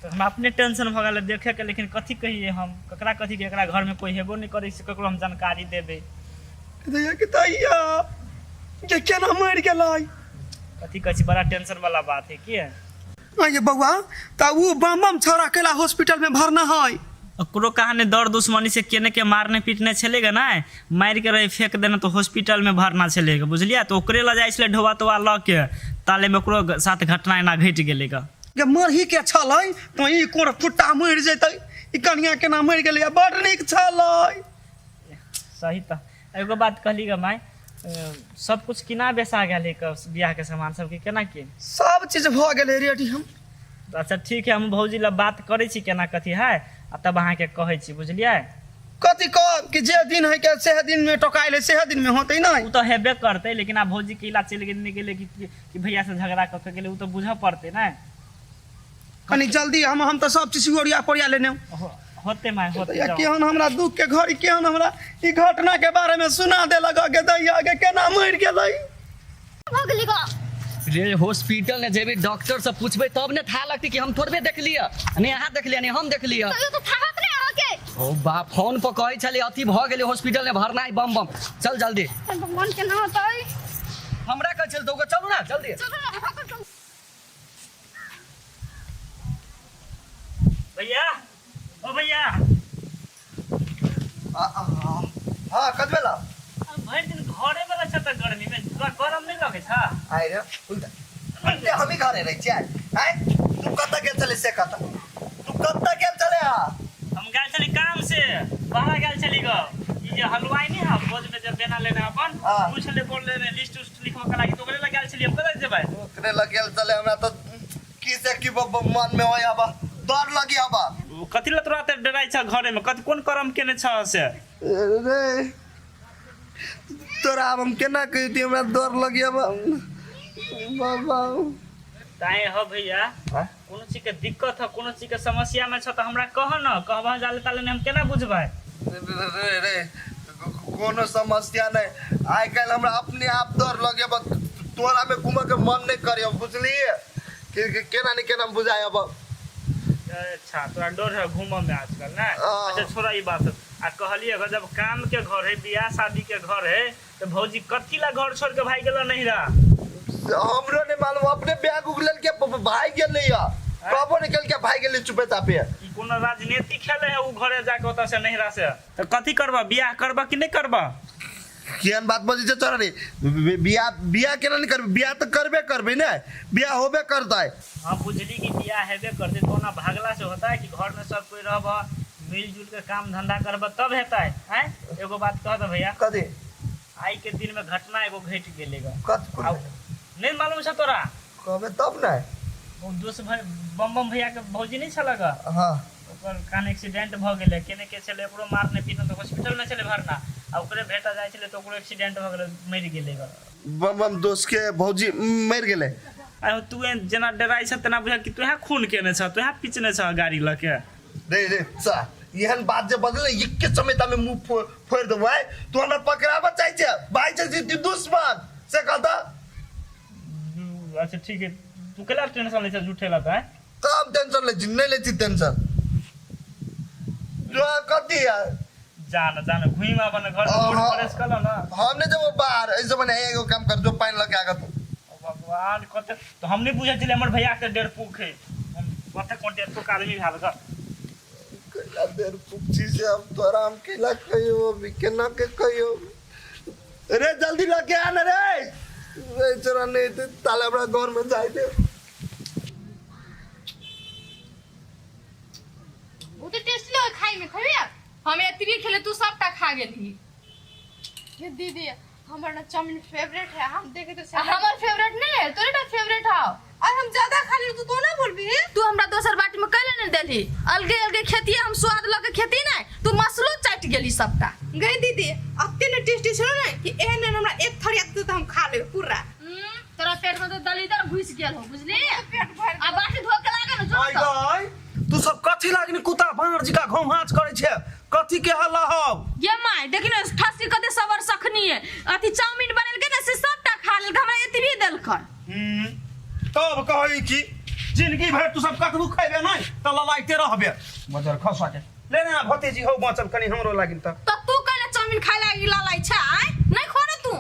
तऽ हमरा अपने टेंशन भऽ गेलै देखे के, लेकिन कथी कहियै हम ककरा, कथी के एकरा घर में कोई हेबो नहि करै छै, ककरो हम जानकारी देबै? दैया के दैया, जे केना मरि गेलै? कथी कहै छी, बड़ा टेंशन वाला बात है की। अये बौआ, तऽ उ बम बम छौड़ा केला हॉस्पिटल में भरना है? ओकरो कहानी दर दुश्मनी से केने के मारने पीटने छलै गे, नहि मारि के रहे फेंक देने, तो हॉस्पिटल में भरना छलै गे, बुझलियै? तऽ ओकरे लऽ जाइ छलै ढोआ तोआ लऽ के, ताले में ओकरो साथ घटना एना घटि गेलै गे। जे मरही के छलै तऽ ई कोर फुट्टा मरि जेतै, ई कनिया केना मरि गेलै? बड़ नीक छलै। सही। तऽ एगो बात कहली गे माय, सब कुछ किना बेसा गेल है बियाह के सामान सबके, केना की? सब चीज भऽ गेलै रेडी। हम तऽ अच्छा ठीक है, हम भौजी लए बात करै छी केना कथी है, आ तब अहाँके कहै छी, बुझलियै? कथी कह कि जे दिन है के सेहे दिन में टोकाइल है, सेहे दिन में होतै नहीं। ओ तऽ हेबे करतै, लेकिन आब भौजी कैला चलि गेलै, नहि गेलै, कि भैया से झगड़ा कऽ के गेलै, ओ तऽ बुझऽ पड़तै ने। कनी जल्दी, हम तऽ सब चीज ओरिया पोरिया लेने। होते माय, होते। दैया, केहन हमरा दुख के घड़ी, केहन हमरा ई घटना के बारे में सुना देलक गे दैया गे, केना मरि गेलै। भऽ गेलै ग। रे हॉस्पिटल ने जेबी, डॉक्टर से पूछबे तब ने था लगती कि हम थोड़बे देखलिए, ने अहाँ देखलिए ने हम देखलिए। तैयो तऽ थाहत नहि अहाँके। ओ बा फोन पर कहै छलै अथी भऽ गेलै, हॉस्पिटल ने भरना है बम बम, चल जल्दी। भगवान केना होतै? हमरा कहै छल दौग, चलू ना जल्दी। चलू ने अहाँ चलू। भैया, ओ भैया। हाँ, कत बेला? भरि दिन घरे में रहै छ तऽ गर्मी में तोरा गरम नहि लगै छ? आइ रे उल्टा उल्टे हमी घरे रहै छियै। आइ तू कतऽ गेल छलै से कतऽ तू कतऽ गेल छलै? हा, हम गेल छली काम से, बाहर गेल छली गो। ई जे हलवाई नहीं है भोज में जे बेना लेने अपन उ छलै बोल लेने लिस्ट उस्ट लिखबऽ के लागी, तऽ ओकरे लग गेल छली। हम कतऽ जेबै? ओकरे लग गेल छलै। हमरा तऽ की से की मन में होय हबा, डर लगी हबा। उ कथी लए तोरा एते डराइ छ घरे में? कथी कोन करम केने छ से? रे तोरा आब हम केना कहिती, हमरा डर लगी हबा बाबा। ताए हो भैया, कोनो चीज के दिक्कत हो, कोनो चीज के समस्या में छ तऽ हमरा कह न, कहबह जाले ताले ने हम केना बुझबै? रे रे रे, कोनो समस्या नहीं, आइ काल्हि हमरा अपने आप डर लगे बा, तोरा में घूमे के मन नहीं करे, बुझलिए कि कि केना नहीं केना बुझाय अब। अच्छा, तोरा डर है घूमऽ में आजकल ने? हाँ। अच्छा छोड़ा ई बात, आ कहलिए अगर जब काम के घर है, बियाह शादी के घर है, तऽ भौजी कथी ला घर छोड़ के भाग गेलो नहिरा? हमरो नहीं मालूम, अपने बैग उग लेल के भाग गेलै या कहबो नहीं केलकै, भाग गेलै चुपे चापे। ई कोनो राजनीति खेले है उ घरे जाके ओतऽ से नहिरा से? तऽ कथी करबा, बियाह करबा कि नहि करबा? केहन बात बजै छै तोरा रे? बियाह बियाह केना नहीं करबै? बियाह तऽ करबे करबै ने, बियाह होबे करतै। हाँ बुझली कि बियाह हेबे करतै, तो ओना भागला से होता है कि घर में सब कोई रहब, मिलजुल के काम धंधा करब तब हेतै? आँय, एगो बात कह दे भैया। कथी? आइ के दिन में घटना एगो घटि गेलै ग। कथी? आउ नहीं मालूम छै तोरा? कहबे तब ने। ओ दोस्त भाई बम बम भैया के भौजी नहीं छलक? हाँ। ओकर कान एक्सीडेंट भऽ गेलै, केने के छलै, ओकरो मारने पीटने, तऽ हॉस्पिटल में छलै भरना, आ ओकरे भेटा जाइ छलै तऽ ओकरो एक्सीडेंट भऽ गेलै, मरि गेलै ग। बम बम दोस्त के भौजी मरि गेलै? आइ तू जेना डराइ छ तेना बुझा कि तोहे खून केने छ, तोहे पिचने छ गाड़ी लऽ के। रे रे सा, एहन बात जे बजले एके चमेटा में मुंह फोड़ि देबो। आइ तू हमरा पकड़ाबऽ चाहै छै? भाई छै जी दुश्मन से कहता। अच्छा ठीक है, तू केला टेंशन लै छ झूठे ला तऽ? कम टेंशन लै छी, नहि लै छी टेंशन। जो कथी है? जान जान घुमि आबऽ ने घर, मूड फ्रेश कर ना। हम नहीं जब बाहर ऐसे बने, एगो काम कर, जो पानि लगे आगे तू। भगवान कते तो हम नहीं बुझै छलियै हमर भैया के डेढ़ है, हम कते कोन डेढ़ आदमी भेल ग। कैला डेढ़ छी से हम तोरा हम कैला कहियो, अभी केना के कहियो? रे जल्दी लगे आ ना रे। रे तोरा नहीं तो ताले हमरा घर में जाय दे। ओ तऽ टेस्टी लगे खाइ में, खैबे? हम एतबी खेले, तू सबटा खा गेलही। ये दीदी, हमर ना चाउमीन फेवरेट है, हम देखे तो। आ हमर फेवरेट नहीं है? तोरे टा फेवरेट हाव। और हम ज्यादा खा ली, तू तो ना बोलबी। तू हमरा दोसर बाटी में कैले नहीं देलही? अलगे अलगे खेती हम स्वाद लऽ के खेती नहीं, तू मसलो चाटि गेली सबटा। गई दीदी, अते ने टेस्टी छलो ने कि एहन एहन हमरा एक थरिया देते तो हम खा लेब पूरा। तोरा पेट में तो दलिदर घुस गेल हो, बुझली? पेट भर। आ बाटी धो के लागे ने जो। आइ तऽ गई, तू सब कथी लागिन कुत्ता बानर जिका घोंघाच करै छै? कथी के हल्ला हौ? ये माय, देखी ने ठसी कते सबर सखनी है, अथी चाउमीन बनेलकै ने से सबटा खा लेलकै, हमरा एतबी देलकै। तब कहै कि जिंदगी भरि तू सब कतबो खैबे नहि तऽ ललाइते रहबे। मजर खसा के ले ना भतीजी हौ, बचल कनि हमरो लागिन तऽ। तऽ तू कैले चाउमीन खाय लागी ललाइ छै? आँय, नहि खो ने तू।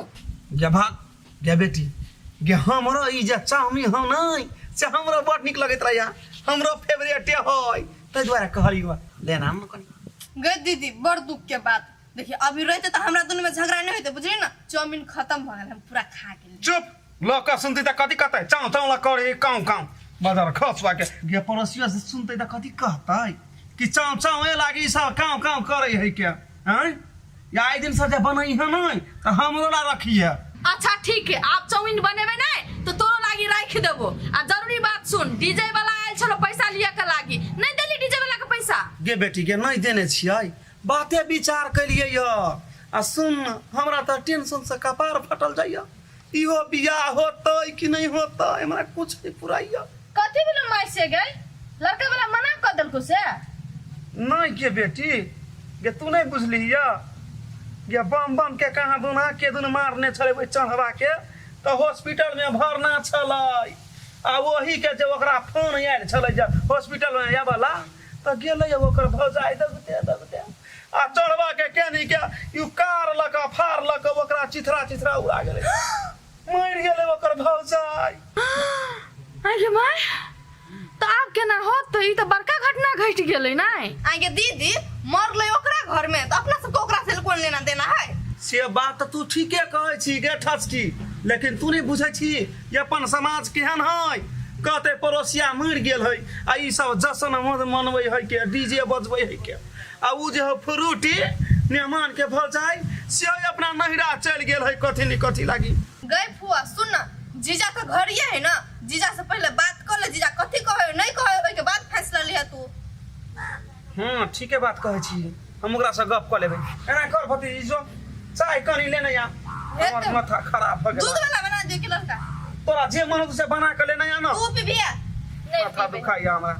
गे भाग गे बेटी गे, हमरो ई जे चाउमीन हौ नहि से हमरो बड़ नीक लगैत रहैया, हमरो फेवरेटे है, ताहि दुआरे कहलियौ ले ना कनि। गई दीदी, बड़ दुख के बात, देखिए अभी रहते तो हमरा दोनों में झगड़ा नहीं होते, बुझली ना? चाउमीन खत्म भ गेल, हम पूरा खा गेली। चुप, लऽ कऽ सुनतै तऽ कथी कहतै? चाँव चाँव ला करे काँव काँव बदर खसुआ के। गे पड़ोसिया से सुनतै तऽ कथी कहतै कि चाँव चाँव ए लागी सब काँव काँव करे है के? आँय, या आइ दिन से जे बनै है नहि तऽ हमरो ला रखिए। अच्छा ठीक है, आप चाउमीन बनेबे नहीं तो तोरो लागी राखि देबो। आ जरूरी बात सुन, डीजे वाला आयल। छलो पैसा लिअ के लागी नहीं देली डीजे वाला के पैसा गे बेटी गे नहीं देने छियै बाते विचार केलियै य आ सुन हमरा तऽ टेंशन से कपार फटल जाइया इहो बियाह होतै कि नहीं होतै हमरा कुछ नहीं पुराइया कथी भेलो माय से गई लड़का वाला मना कर देलको से नहीं गे बेटी गे तू नहीं बुझली या गे बम बम के कहाँ दुना के दुन मारने छलै ओहि चढ़वा के तऽ हॉस्पिटल में भरना छलै आ ओही के जे ओकरा फोन आयल छलै जे हॉस्पिटल में आबला तऽ गेलै ओकर भौजाइ दगते दगते आ चढ़वा के केनी के you car लऽ कऽ फाड़ लऽ कऽ ओकरा चिथड़ा चिथड़ा उड़ा गेलै मरि गेलै ओकर भौजाइ अरे माय तऽ आब केना होत ई तऽ बड़का घटना घटि गेलै नै आगे दीदी मरलै ओकरा घर में तो अपना सबके ओकरा से कोन लेना देना है से बात तऽ तू ठीके कहै छी गे ठसकी लेकिन तू नहि बुझै छी जे अपन समाज केहन है कहते पड़ोसिया मरि गेल है आ ई सब जश्न मनबै है के डीजे बजबै है के आ उ जे है फ्रूटी मेहमान के भौजाइ से अपना नहिरा चलि गेल है कथी ने कथी लागी गए फुआ सुन ना जीजा का घर ये है ना जीजा से पहले बात कर ले जीजा कथी कहे नहीं कहे ओई के बाद फैसला लिया तू हाँ ठीके बात कहै छी हम ओकरा से गप कऽ लेबै एना कर भतीजी जो चाय कनी लेने आ हमर माथा खराब भऽ गेल दूध वाला बना दियो के लड़का तोरा जे मन होतौ से बना के लेने आ ना तू पीबिया माथा दुखाइया हमरा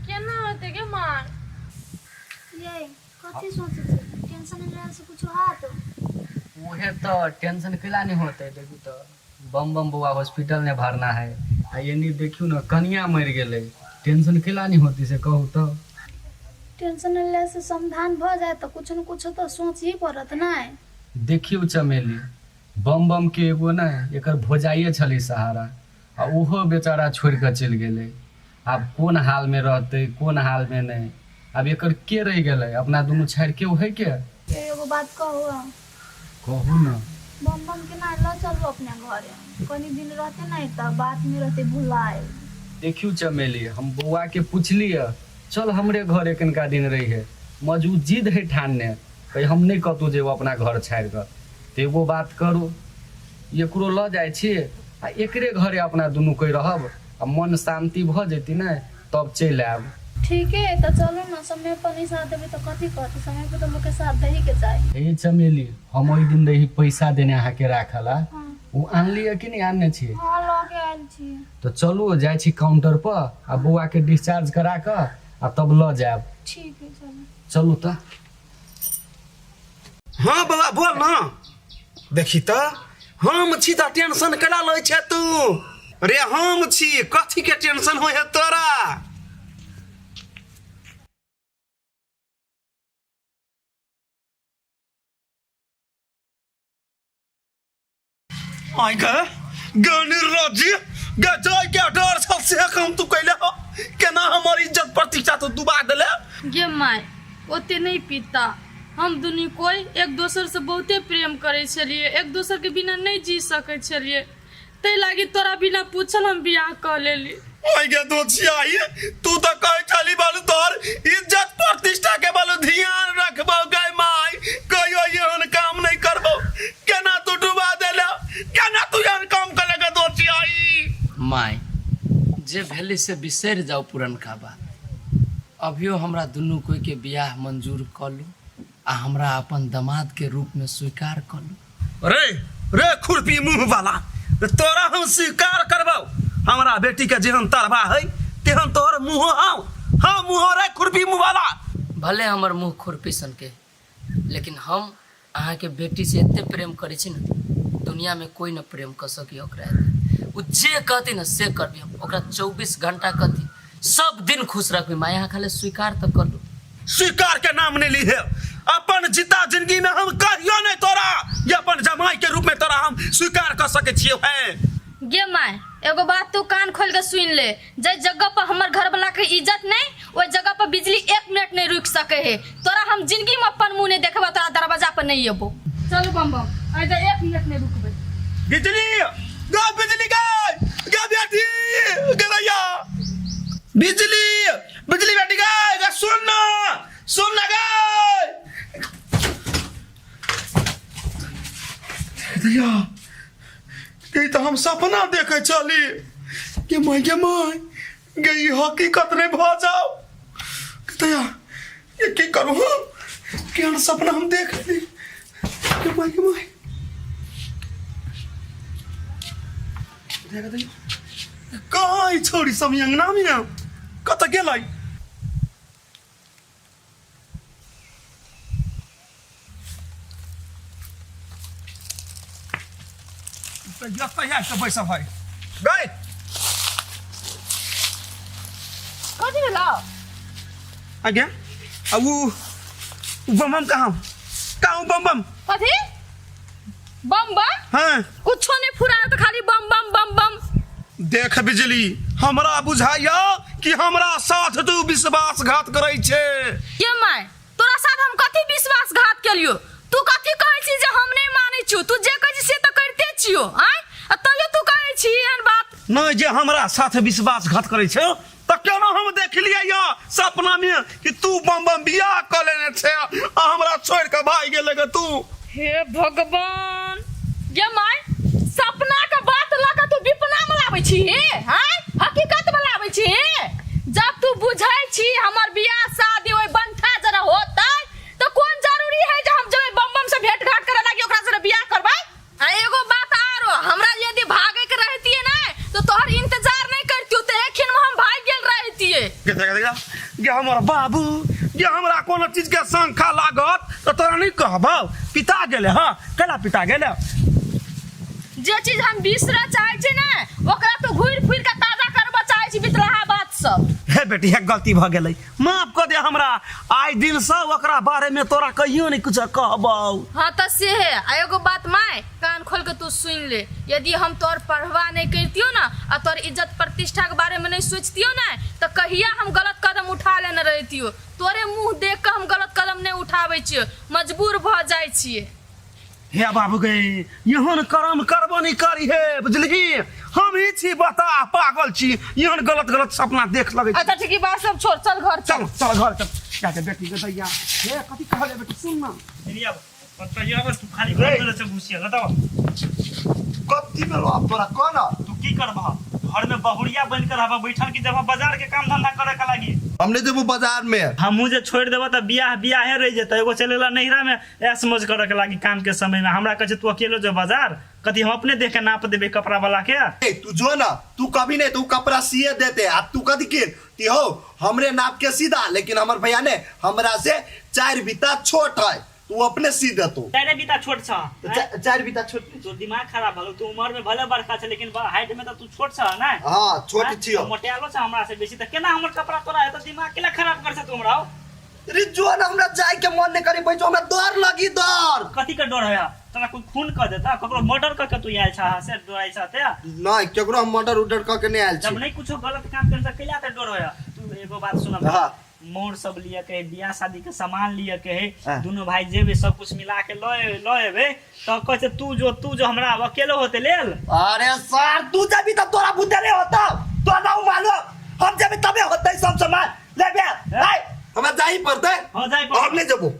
केना होतै गे माँ ये कथी सोचै छै टेंशन लेला से कुछो हात उहे तो टेंशन कैला नहीं होते देखू तो बम बम बउआ हॉस्पिटल ने भरना है आ एनी देखियो ना कनिया मरि गेलै टेंशन कैला नहीं होती से कहू तो टेंशन लेला से समाधान भऽ जाए तऽ कुछ न कुछ तऽ सोच ही पड़त नहि देखियो चमेली बम बम के एगो ने एकर भोजाइए छलै सहारा आ ओहो बेचारा छोड़ि कऽ चलि गेलै आब कोन हालमे रहतै कोन हालमे नहि आब एकर के रहि गेलै अपना दुनू छाड़ि के है के एगो बात कहू कहू ने बम बम के ना लऽ चलू अपने घरे कनी दिन रहते नहीं तऽ बात में रहते भुलाए देखियौ चमेली हम बौआ के पुछलियै चल हमरे घरे कनिका दिन रही है मजू जिद है ठानने कही हम नहि कतहु जेबो अपना घर छाड़ि कऽ तऽ एगो बात करू एकरो लऽ जाइ छी आ एकरे घरे अपना दुनू कोइ रहब आ मन शान्ति भऽ जेती ने तब चलि आयब ठीके है तऽ चलू ने समय पर नहीं साथ देबै तऽ कथी कहतै समय पर तऽ लोकके साथ दै के चाही हे चमेली हम ओहि दिन रही पैसा देने अहाँके राखल आ ओ आनलियै कि नहि आनने छियै हँ लऽ के आयल छी तऽ चलू जाइ छी काउंटर पर आ बौआके डिस्चार्ज करा कऽ आ तब लऽ जायब ठीक है चलू चलू तऽ हाँ बौआ बोल ना देखी तऽ हम छी तऽ टेंशन केना लै छै तू रे हम छी कथी के टेंशन होइ है तोरा आइ गे गनी राजी गे जाय के डर छल से काम तू कैले हो केना हमर इज्जत प्रतिष्ठा तू डुबा देले गे माय ओते नहीं पीता हम दुनू कोई एक दोसर से बहुते प्रेम करै छलियै एक दोसर के बिना नहीं जी सकै छलियै ताहि लागी तोरा बिना पूछल हम बियाह कऽ लेली ओइ गे दोछियाई तू तो कहै छली बालू तोहर इज्जत प्रतिष्ठा के बालू ध्यान रखबौ गै माय कहियो एहन काम नहीं करबौ केना तू डुबा देले केना तू एहन काम करे गे दोछियाई माय जे भेलै से बिसरि जाउ पुरनका बात अभियो हमरा दुनू कोई के बियाह मंजूर कऽ लू आ हमरा अपन दमाद के रूप में स्वीकार कऽ लू रे रे खुरपी मुंह वाला तोरा हम स्वीकार करबौ हमरा बेटी के जेहन तरबा है तेहन तोहर मुंह हौ हाँ मुंह रे खुरपी मुंह वाला भले हमर मुँह खुरपी सनके लेकिन हम अहाँके बेटीसँ एते प्रेम करै छी ने दुनियामे कोइ न प्रेम कऽ सकैए ओकरा एते ओ जे कहती ने से करबी हम ओकरा 24 घंटा कहती सब दिन खुश रखबी माय अहाँ खाली स्वीकार तऽ कर लू स्वीकार के नाम नहीं ली है अपन जीता जिंदगी में हम कहियो नहीं तोरा ये अपन जमाई के रूप में तोरा हम स्वीकार कर सके छियो है गे माय एगो बात तू कान खोल के सुन ले जै जगह पर हमर घर वाला के इज्जत नहीं ओहि जगह पर बिजली एक मिनट नहीं रुक सके है तोरा हम जिंदगी में अपन मुंह नहीं देखबा तोरा दरवाजा पर नहीं अबो चलू बम बम एजा एक मिनट नहीं रुकबे बिजली गा बिजली गा गा बेटी गरैया बिजली बिजली बेटी गा गा सुन ना सुन ना गा दैया ई तऽ हम सपना देखै छली के माय के माय गे ई हकीकत नहि भऽ जाओ दया ये की करू हम केहन सपना हम देख लेली गे माय गे माय देख दया कहाँ ई छौड़ी सब अंगना में कतऽ गेलै कहिया के बैसब है गई कथी भेलौ आज्ञा आ उ उ बम बम कहाँ कहाँ उ बम बम कथी बम बम हाँ कुछो नहीं फुरा तो खाली बम बम बम बम देख बिजली हमरा बुझाइया कि हमरा साथ तू विश्वासघात करै छे ये my तोरा साथ हम कथी विश्वासघात केलियो तू कथी कहै छी जे हम नहीं मानै छियो तू जे कहै छी से तऽ करिते छियो आँय आ तैयो तू कहै छी एहन बात नहीं जे हमरा साथ विश्वासघात करै छे तऽ केना हम देख लियै या सपना में कि तू बम बम बियाह कऽ लेने छे आ हमरा छोड़ के भागि गेलै गे तू हे भगवान ये my सपना के बात लऽ के तू विपना में लाबै छी आँय हकीकत में लाबै छी जब तू बुझै छी हमर बियाह शादी ओहि बंठा जरा होतै तऽ कोन जरूरी है जे हम जेबै बम बम से भेंट घाट करे लागी ओकरा से बियाह करबै आ एगो बात आरो हमरा यदि भागे के रहतिए ना तो तोहर इंतजार नहीं करतियो तो एक क्षण में हम भाग गेल रहतिए गे देख देख गे हमर बाबू गे हमरा कोनो चीज के शंका लागत तऽ तोरा नहीं कहबौ पिता गेले हँ केला पिता गेले जे चीज हम बिसरऽ चाहै छी ने ओकरा तू घुरि फिर के ताजा करबऽ चाहै छी बितलाहा बात सब हे बेटी हे गलती भऽ गेलै माफ कऽ दे हमरा आइ दिनसँ ओकरा बारेमे तोरा कहियो नहि कुछ कहबौ हाँ तऽ से है आ एगो बात माय कान खोल के तू सुन ले यदि हम तोर पढ़वा नहीं करतियो ना आ तोर इज्जत प्रतिष्ठा के बारे में नहीं सोचतियो ना तो कहिया हम गलत कदम उठा लेने रहतियो तोरे मुंह देख के हम गलत कदम नहीं उठाबै छियो मजबूर भऽ जाइ छियै हे बाबू गे एहन करम करबो नहीं करी हे बुझलिही हम ही छी बता पागल छी एहन गलत गलत सपना देख लगे छी। अच्छा ठीक है बात सब छोड़ चल घर चल चल चल घर चल जाके बेटी के दैया हे कथी कहले बेटी सुन ना तू खाली घर में रहै घुसिया बताओ कथी भेलो आब तोरा कह ना तू की करबह घर में बहुरिया बन कर रहबह बैठल कि जब बाजार के काम धंधा करे के लागी हम नहीं जेबो बाजार में हमहूँ जे छोड़ि देबह तऽ बियाह बियाहे रहि जेतै एगो चलेला नैहरा में ऐश मौज करे के लागी काम के समय में हमरा कहै छै तू अकेलो जो बाजार कथी हम अपने देख के नाप देबै कपड़ा वाला के ए, तू जो ना तू कभी नहीं तू कपड़ा सिए देते आ तू कथी किन ती हो हमरे नाप के सीधा लेकिन हमर भैया ने हमरा से चार बीता छोट है तू अपने सी देतो चारि बीता छोट छ तो चार बीता छोट तोर दिमाग खराब भलो तू उम्र में भले बड़का छ लेकिन हाइट में तो तू छोट छ ना हाँ छोट छियो मोटालो छ हमरा से बेसी त केना हमर कपड़ा तोरा है त दिमाग केला खराब कर छ तू हमरा रे जो ना हमरा जाय के मन नहीं करी बैठो हमरा डर लगी डर कथी के डर है तोरा कोई खून कर देता ककरो मर्डर कर के तू आयल छ से डराइ छ ते नहीं केकरो हम मर्डर उर्डर क के नहीं आयल जब छी नहीं कुछो गलत काम कर त केला ते डर है तू एगो बात सुन हाँ। मोर सब लिया के है बियाह शादी के सामान लिया के है हाँ। दुनू भाई जेबे सब कुछ मिला के लऽ एबे तऽ कहै छै तू जो हमरा अब अकेलो होते लेल अरे सर तू जबी तब तोरा बुद्धि नहीं होता तो ना मालूम हम जबी तबे होते सब सामान ले बे आय हमरा जाही पड़ते हाँ, जाही पड़तै। हम नहीं जबो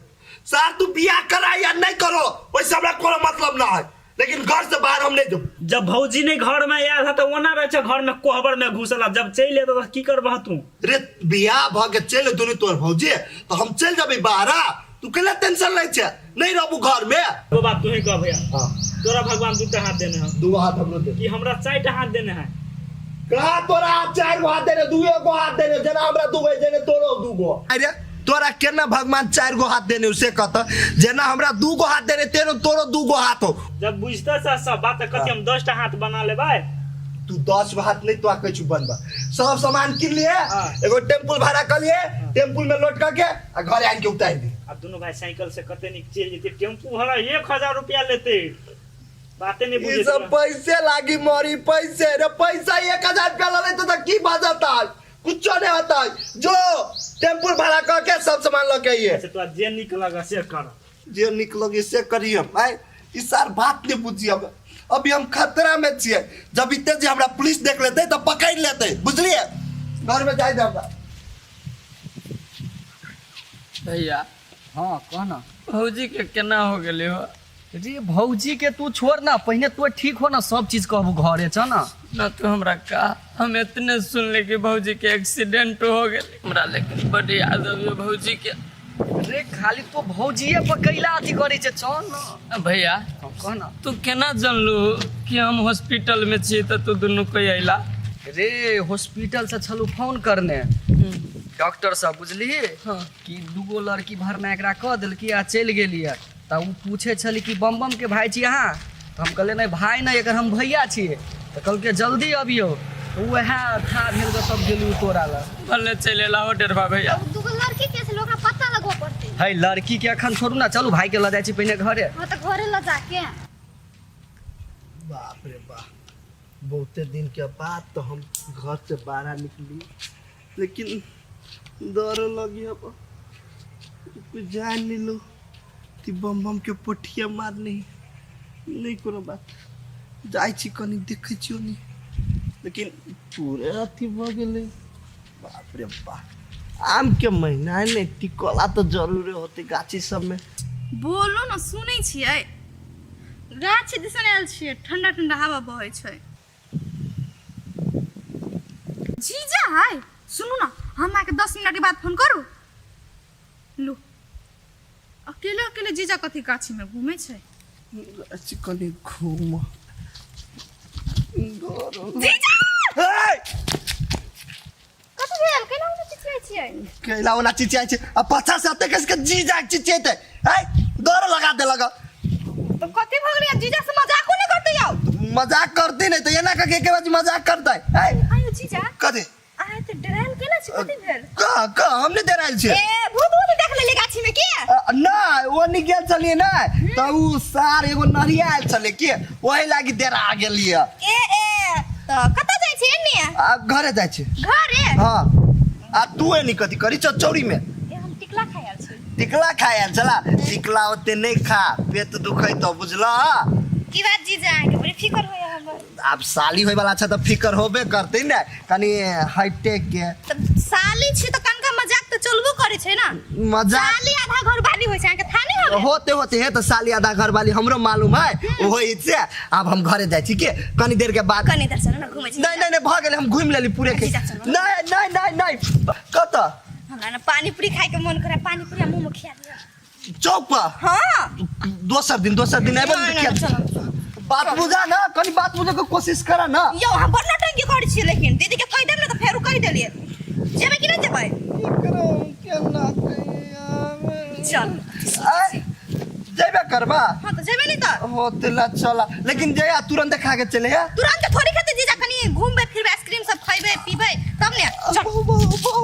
सर तू बियाह करा या नहीं करो वैसे हमरा कोनो मतलब ना है लेकिन घर से बाहर हम नहीं जबो जब भौजी नहीं घर में आयल है तऽ ओना रहे छै घर में कोहबर में घुसल आ जब चलि एतौ तऽ की करबह तू रे बियाह भ के चलि दुनू तोर भौजी तो हम चलि जबै बाहर तू केला टेंशन लै छै नहीं रहबू घर में एगो बात तू ही कह भैया हाँ तोरा भगवान दूटा हाथ देने है दू हाथ हमरो दे कि हमरा चारिटा हाथ देने है कहा तोरा हाथ चारि गो हाथ देने दुए गो हाथ देने जेना हमरा दू गो जेना तोरो दू गो अरे तोरा केना भगवान चारि गो हाथ देने उसे कहत जेना हमरा दू गो हाथ देने तेनो तोरो दू गो हाथ हो जब बुझते छ सब बात तऽ कथी हम 10 टा हाथ बना लेबै तू 10 गो हाथ नहीं तो कहै छु बनबा सब सामान किन लिए हाँ। एगो टेम्पुल भाड़ा कर लिए टेम्पुल में लोट करके आ घरे आन के उतार दी आ दुनू भाई साइकिल से कते नीक चलि जेतै टेम्पू भाड़ा 1000 रुपया लेतै बाते नहीं ई बुझे सब पैसे लागी मरी पैसे रे पैसा 1000 रुपया ले लेते तो की बचता कुछो नहीं होता जो टेम्पुल भाड़ा कर के सब सामान लके आइए अच्छा तोरा जे नीक लगे से कर जे निक लगे से करिए आय ई सार बात नहीं बुझिए अब अभी हम खतरा में छिए जब इतने जे हमरा पुलिस देख लेते तो पकड़ लेते बुझलिए घर में जाय दे हमरा भैया हाँ कह ना भौजी के केना हो गेलै हो रे भौजी के तू छोड़ ना पहिने तू ठीक हो ना सब चीज कहबू घरे छ ना ना तू हमरा का, हम इतने सुनले कि भौजी के एक्सीडेंट हो गेल हमरा, लेकिन बड याद अबियो भौजी के। रे खाली तो भौजिए पर कैला अथी करै छै, चल न। भैया कह न। तू केना जानलू कि हम हॉस्पिटल में छी तऽ तू दुनू कोई अइला? रे हॉस्पिटल से छलू फोन करने डॉक्टर सब, बुझली? हाँ। कि दूगो लड़की भरना एकरा कह देलकी आ चलि गेली है। तऽ ओ पूछे छली कि बम बम के भाई छी अहाँ? तऽ हम कहलियै नहि भाई नहि, एकर हम भैया छियै। तऽ कहलकै जल्दी अबियौ, तऽ वएह था भेल तऽ तब गेलू तोरा लग। भले चलि एला हो डेढ़बा भैया। दूगो लड़की के से ओकरा पता लगबऽ पड़तै। है लड़की के अखन छोड़ू ना, चलू भाई के लऽ जाइ छी पहिने घरे। हाँ तऽ घरे लऽ जाके। बाप रे बाप, बहुते दिन के बाद तो हम घर से बाहर निकली, लेकिन डर लगी अब कुछ जान नहीं लो कि बम बम के पोठिया मारने। नहीं कोनो बात, जाइ छी कनी देखै छियो नहीं, लेकिन पूरे अथी भऽ गेलै। बाप रे बाप, आम के महीना है ने, टिकोला तो जरूरे होते गाछी सब में। बोलू ने, सुनै छियै? गाछ दिसन आयल छियै, ठंडा ठंडा हवा बहै छै। जीजा हाय, सुनू ना, हम अहाँके 10 मिनट के बाद फोन करू। लू, अकेले अकेले जीजा कथी गाछी में घूमे छै? गाछी कनी घूम। जीजा! हे! कथी भेल? केना ओना चिचियाइ छियै? कैला ओना चिचियाइ छै आ पाछा से अते कस के जीजा चिचियेतै? है डर लगा देलक। तऽ कथी भऽ गेलै? जीजा से मजाको नहि करतै यौ? मजाक करती नहीं तो एना कह के बाजी मजाक करतै। है आयो जीजा, कथी? अहाँ एते डरायल केना छी? कथी भेल? कह कह, हम नहीं डरायल छियै। ए, भूत भूत देख लेलियै गाछी में की? ना, ओ नहीं गेल छलियै ना, तऽ उ सार एगो नरिया आयल छलै के, ओही लागी डरा गेलियै। ए ए, तऽ कतऽ जाइ छी एन्ने? आ घरे जाइ छी। घरे? हाँ, आ तू एनी कथी करी चौरी में? ए, हम टिकला खाय आयल छी। टिकला खाय आयल छला? टिकला ओते नहीं खा, पेट दुखै तो, बुझला? की बात जीजा, अहाँके बड़ी फिकर होइया हमर। आब साली होय वाला छै तऽ फिकर होबे करतै ने, कनी हाईटेक के। तऽ साली छी तऽ कनका मजाक तऽ चलबो करै छै ना। मजाक साली आधा घर वाली होइ छै, अहाँके था नहीं हवे? होते होते है तऽ साली आधा घर वाली हमरो मालूम है, ओहो से। आब हम घरे जाइ छी के कनी देर के बाद। कनी देर चलू ना, घूमै छी। नहीं नहीं नहीं, भऽ गेलै, हम घूमि लेली पूरे के। जीजा, चलू। नहीं नहीं नहीं नहीं, कतऽ? हमरा ना पानी पूरी खाय के मन करे, पानी पूरी आ मोमो खिया दिअ। चौक पर? हाँ। दोसर दिन, दोसर दिन आबि। नहीं, नहीं, चलो। बात बुझा ना, कनी बात बुझे के कोशिश करा ना। यौ, हम बड़ नौटंकी करै छियै, लेकिन दीदी के कहि देब ने तऽ फेरो कहि देलियै। जेबै कि नहि जेबै? चल। आय, जेबे करबा? हाँ तऽ जेबै नहि तऽ? होते ला चला, लेकिन जया तुरंत खा के चले या। तुरंत थोड़ी खेतै जीजा, कनी घूमबै फिरबै, आइसक्रीम सब खैबै पीबै तब ने। चल। बहु बहु बहु।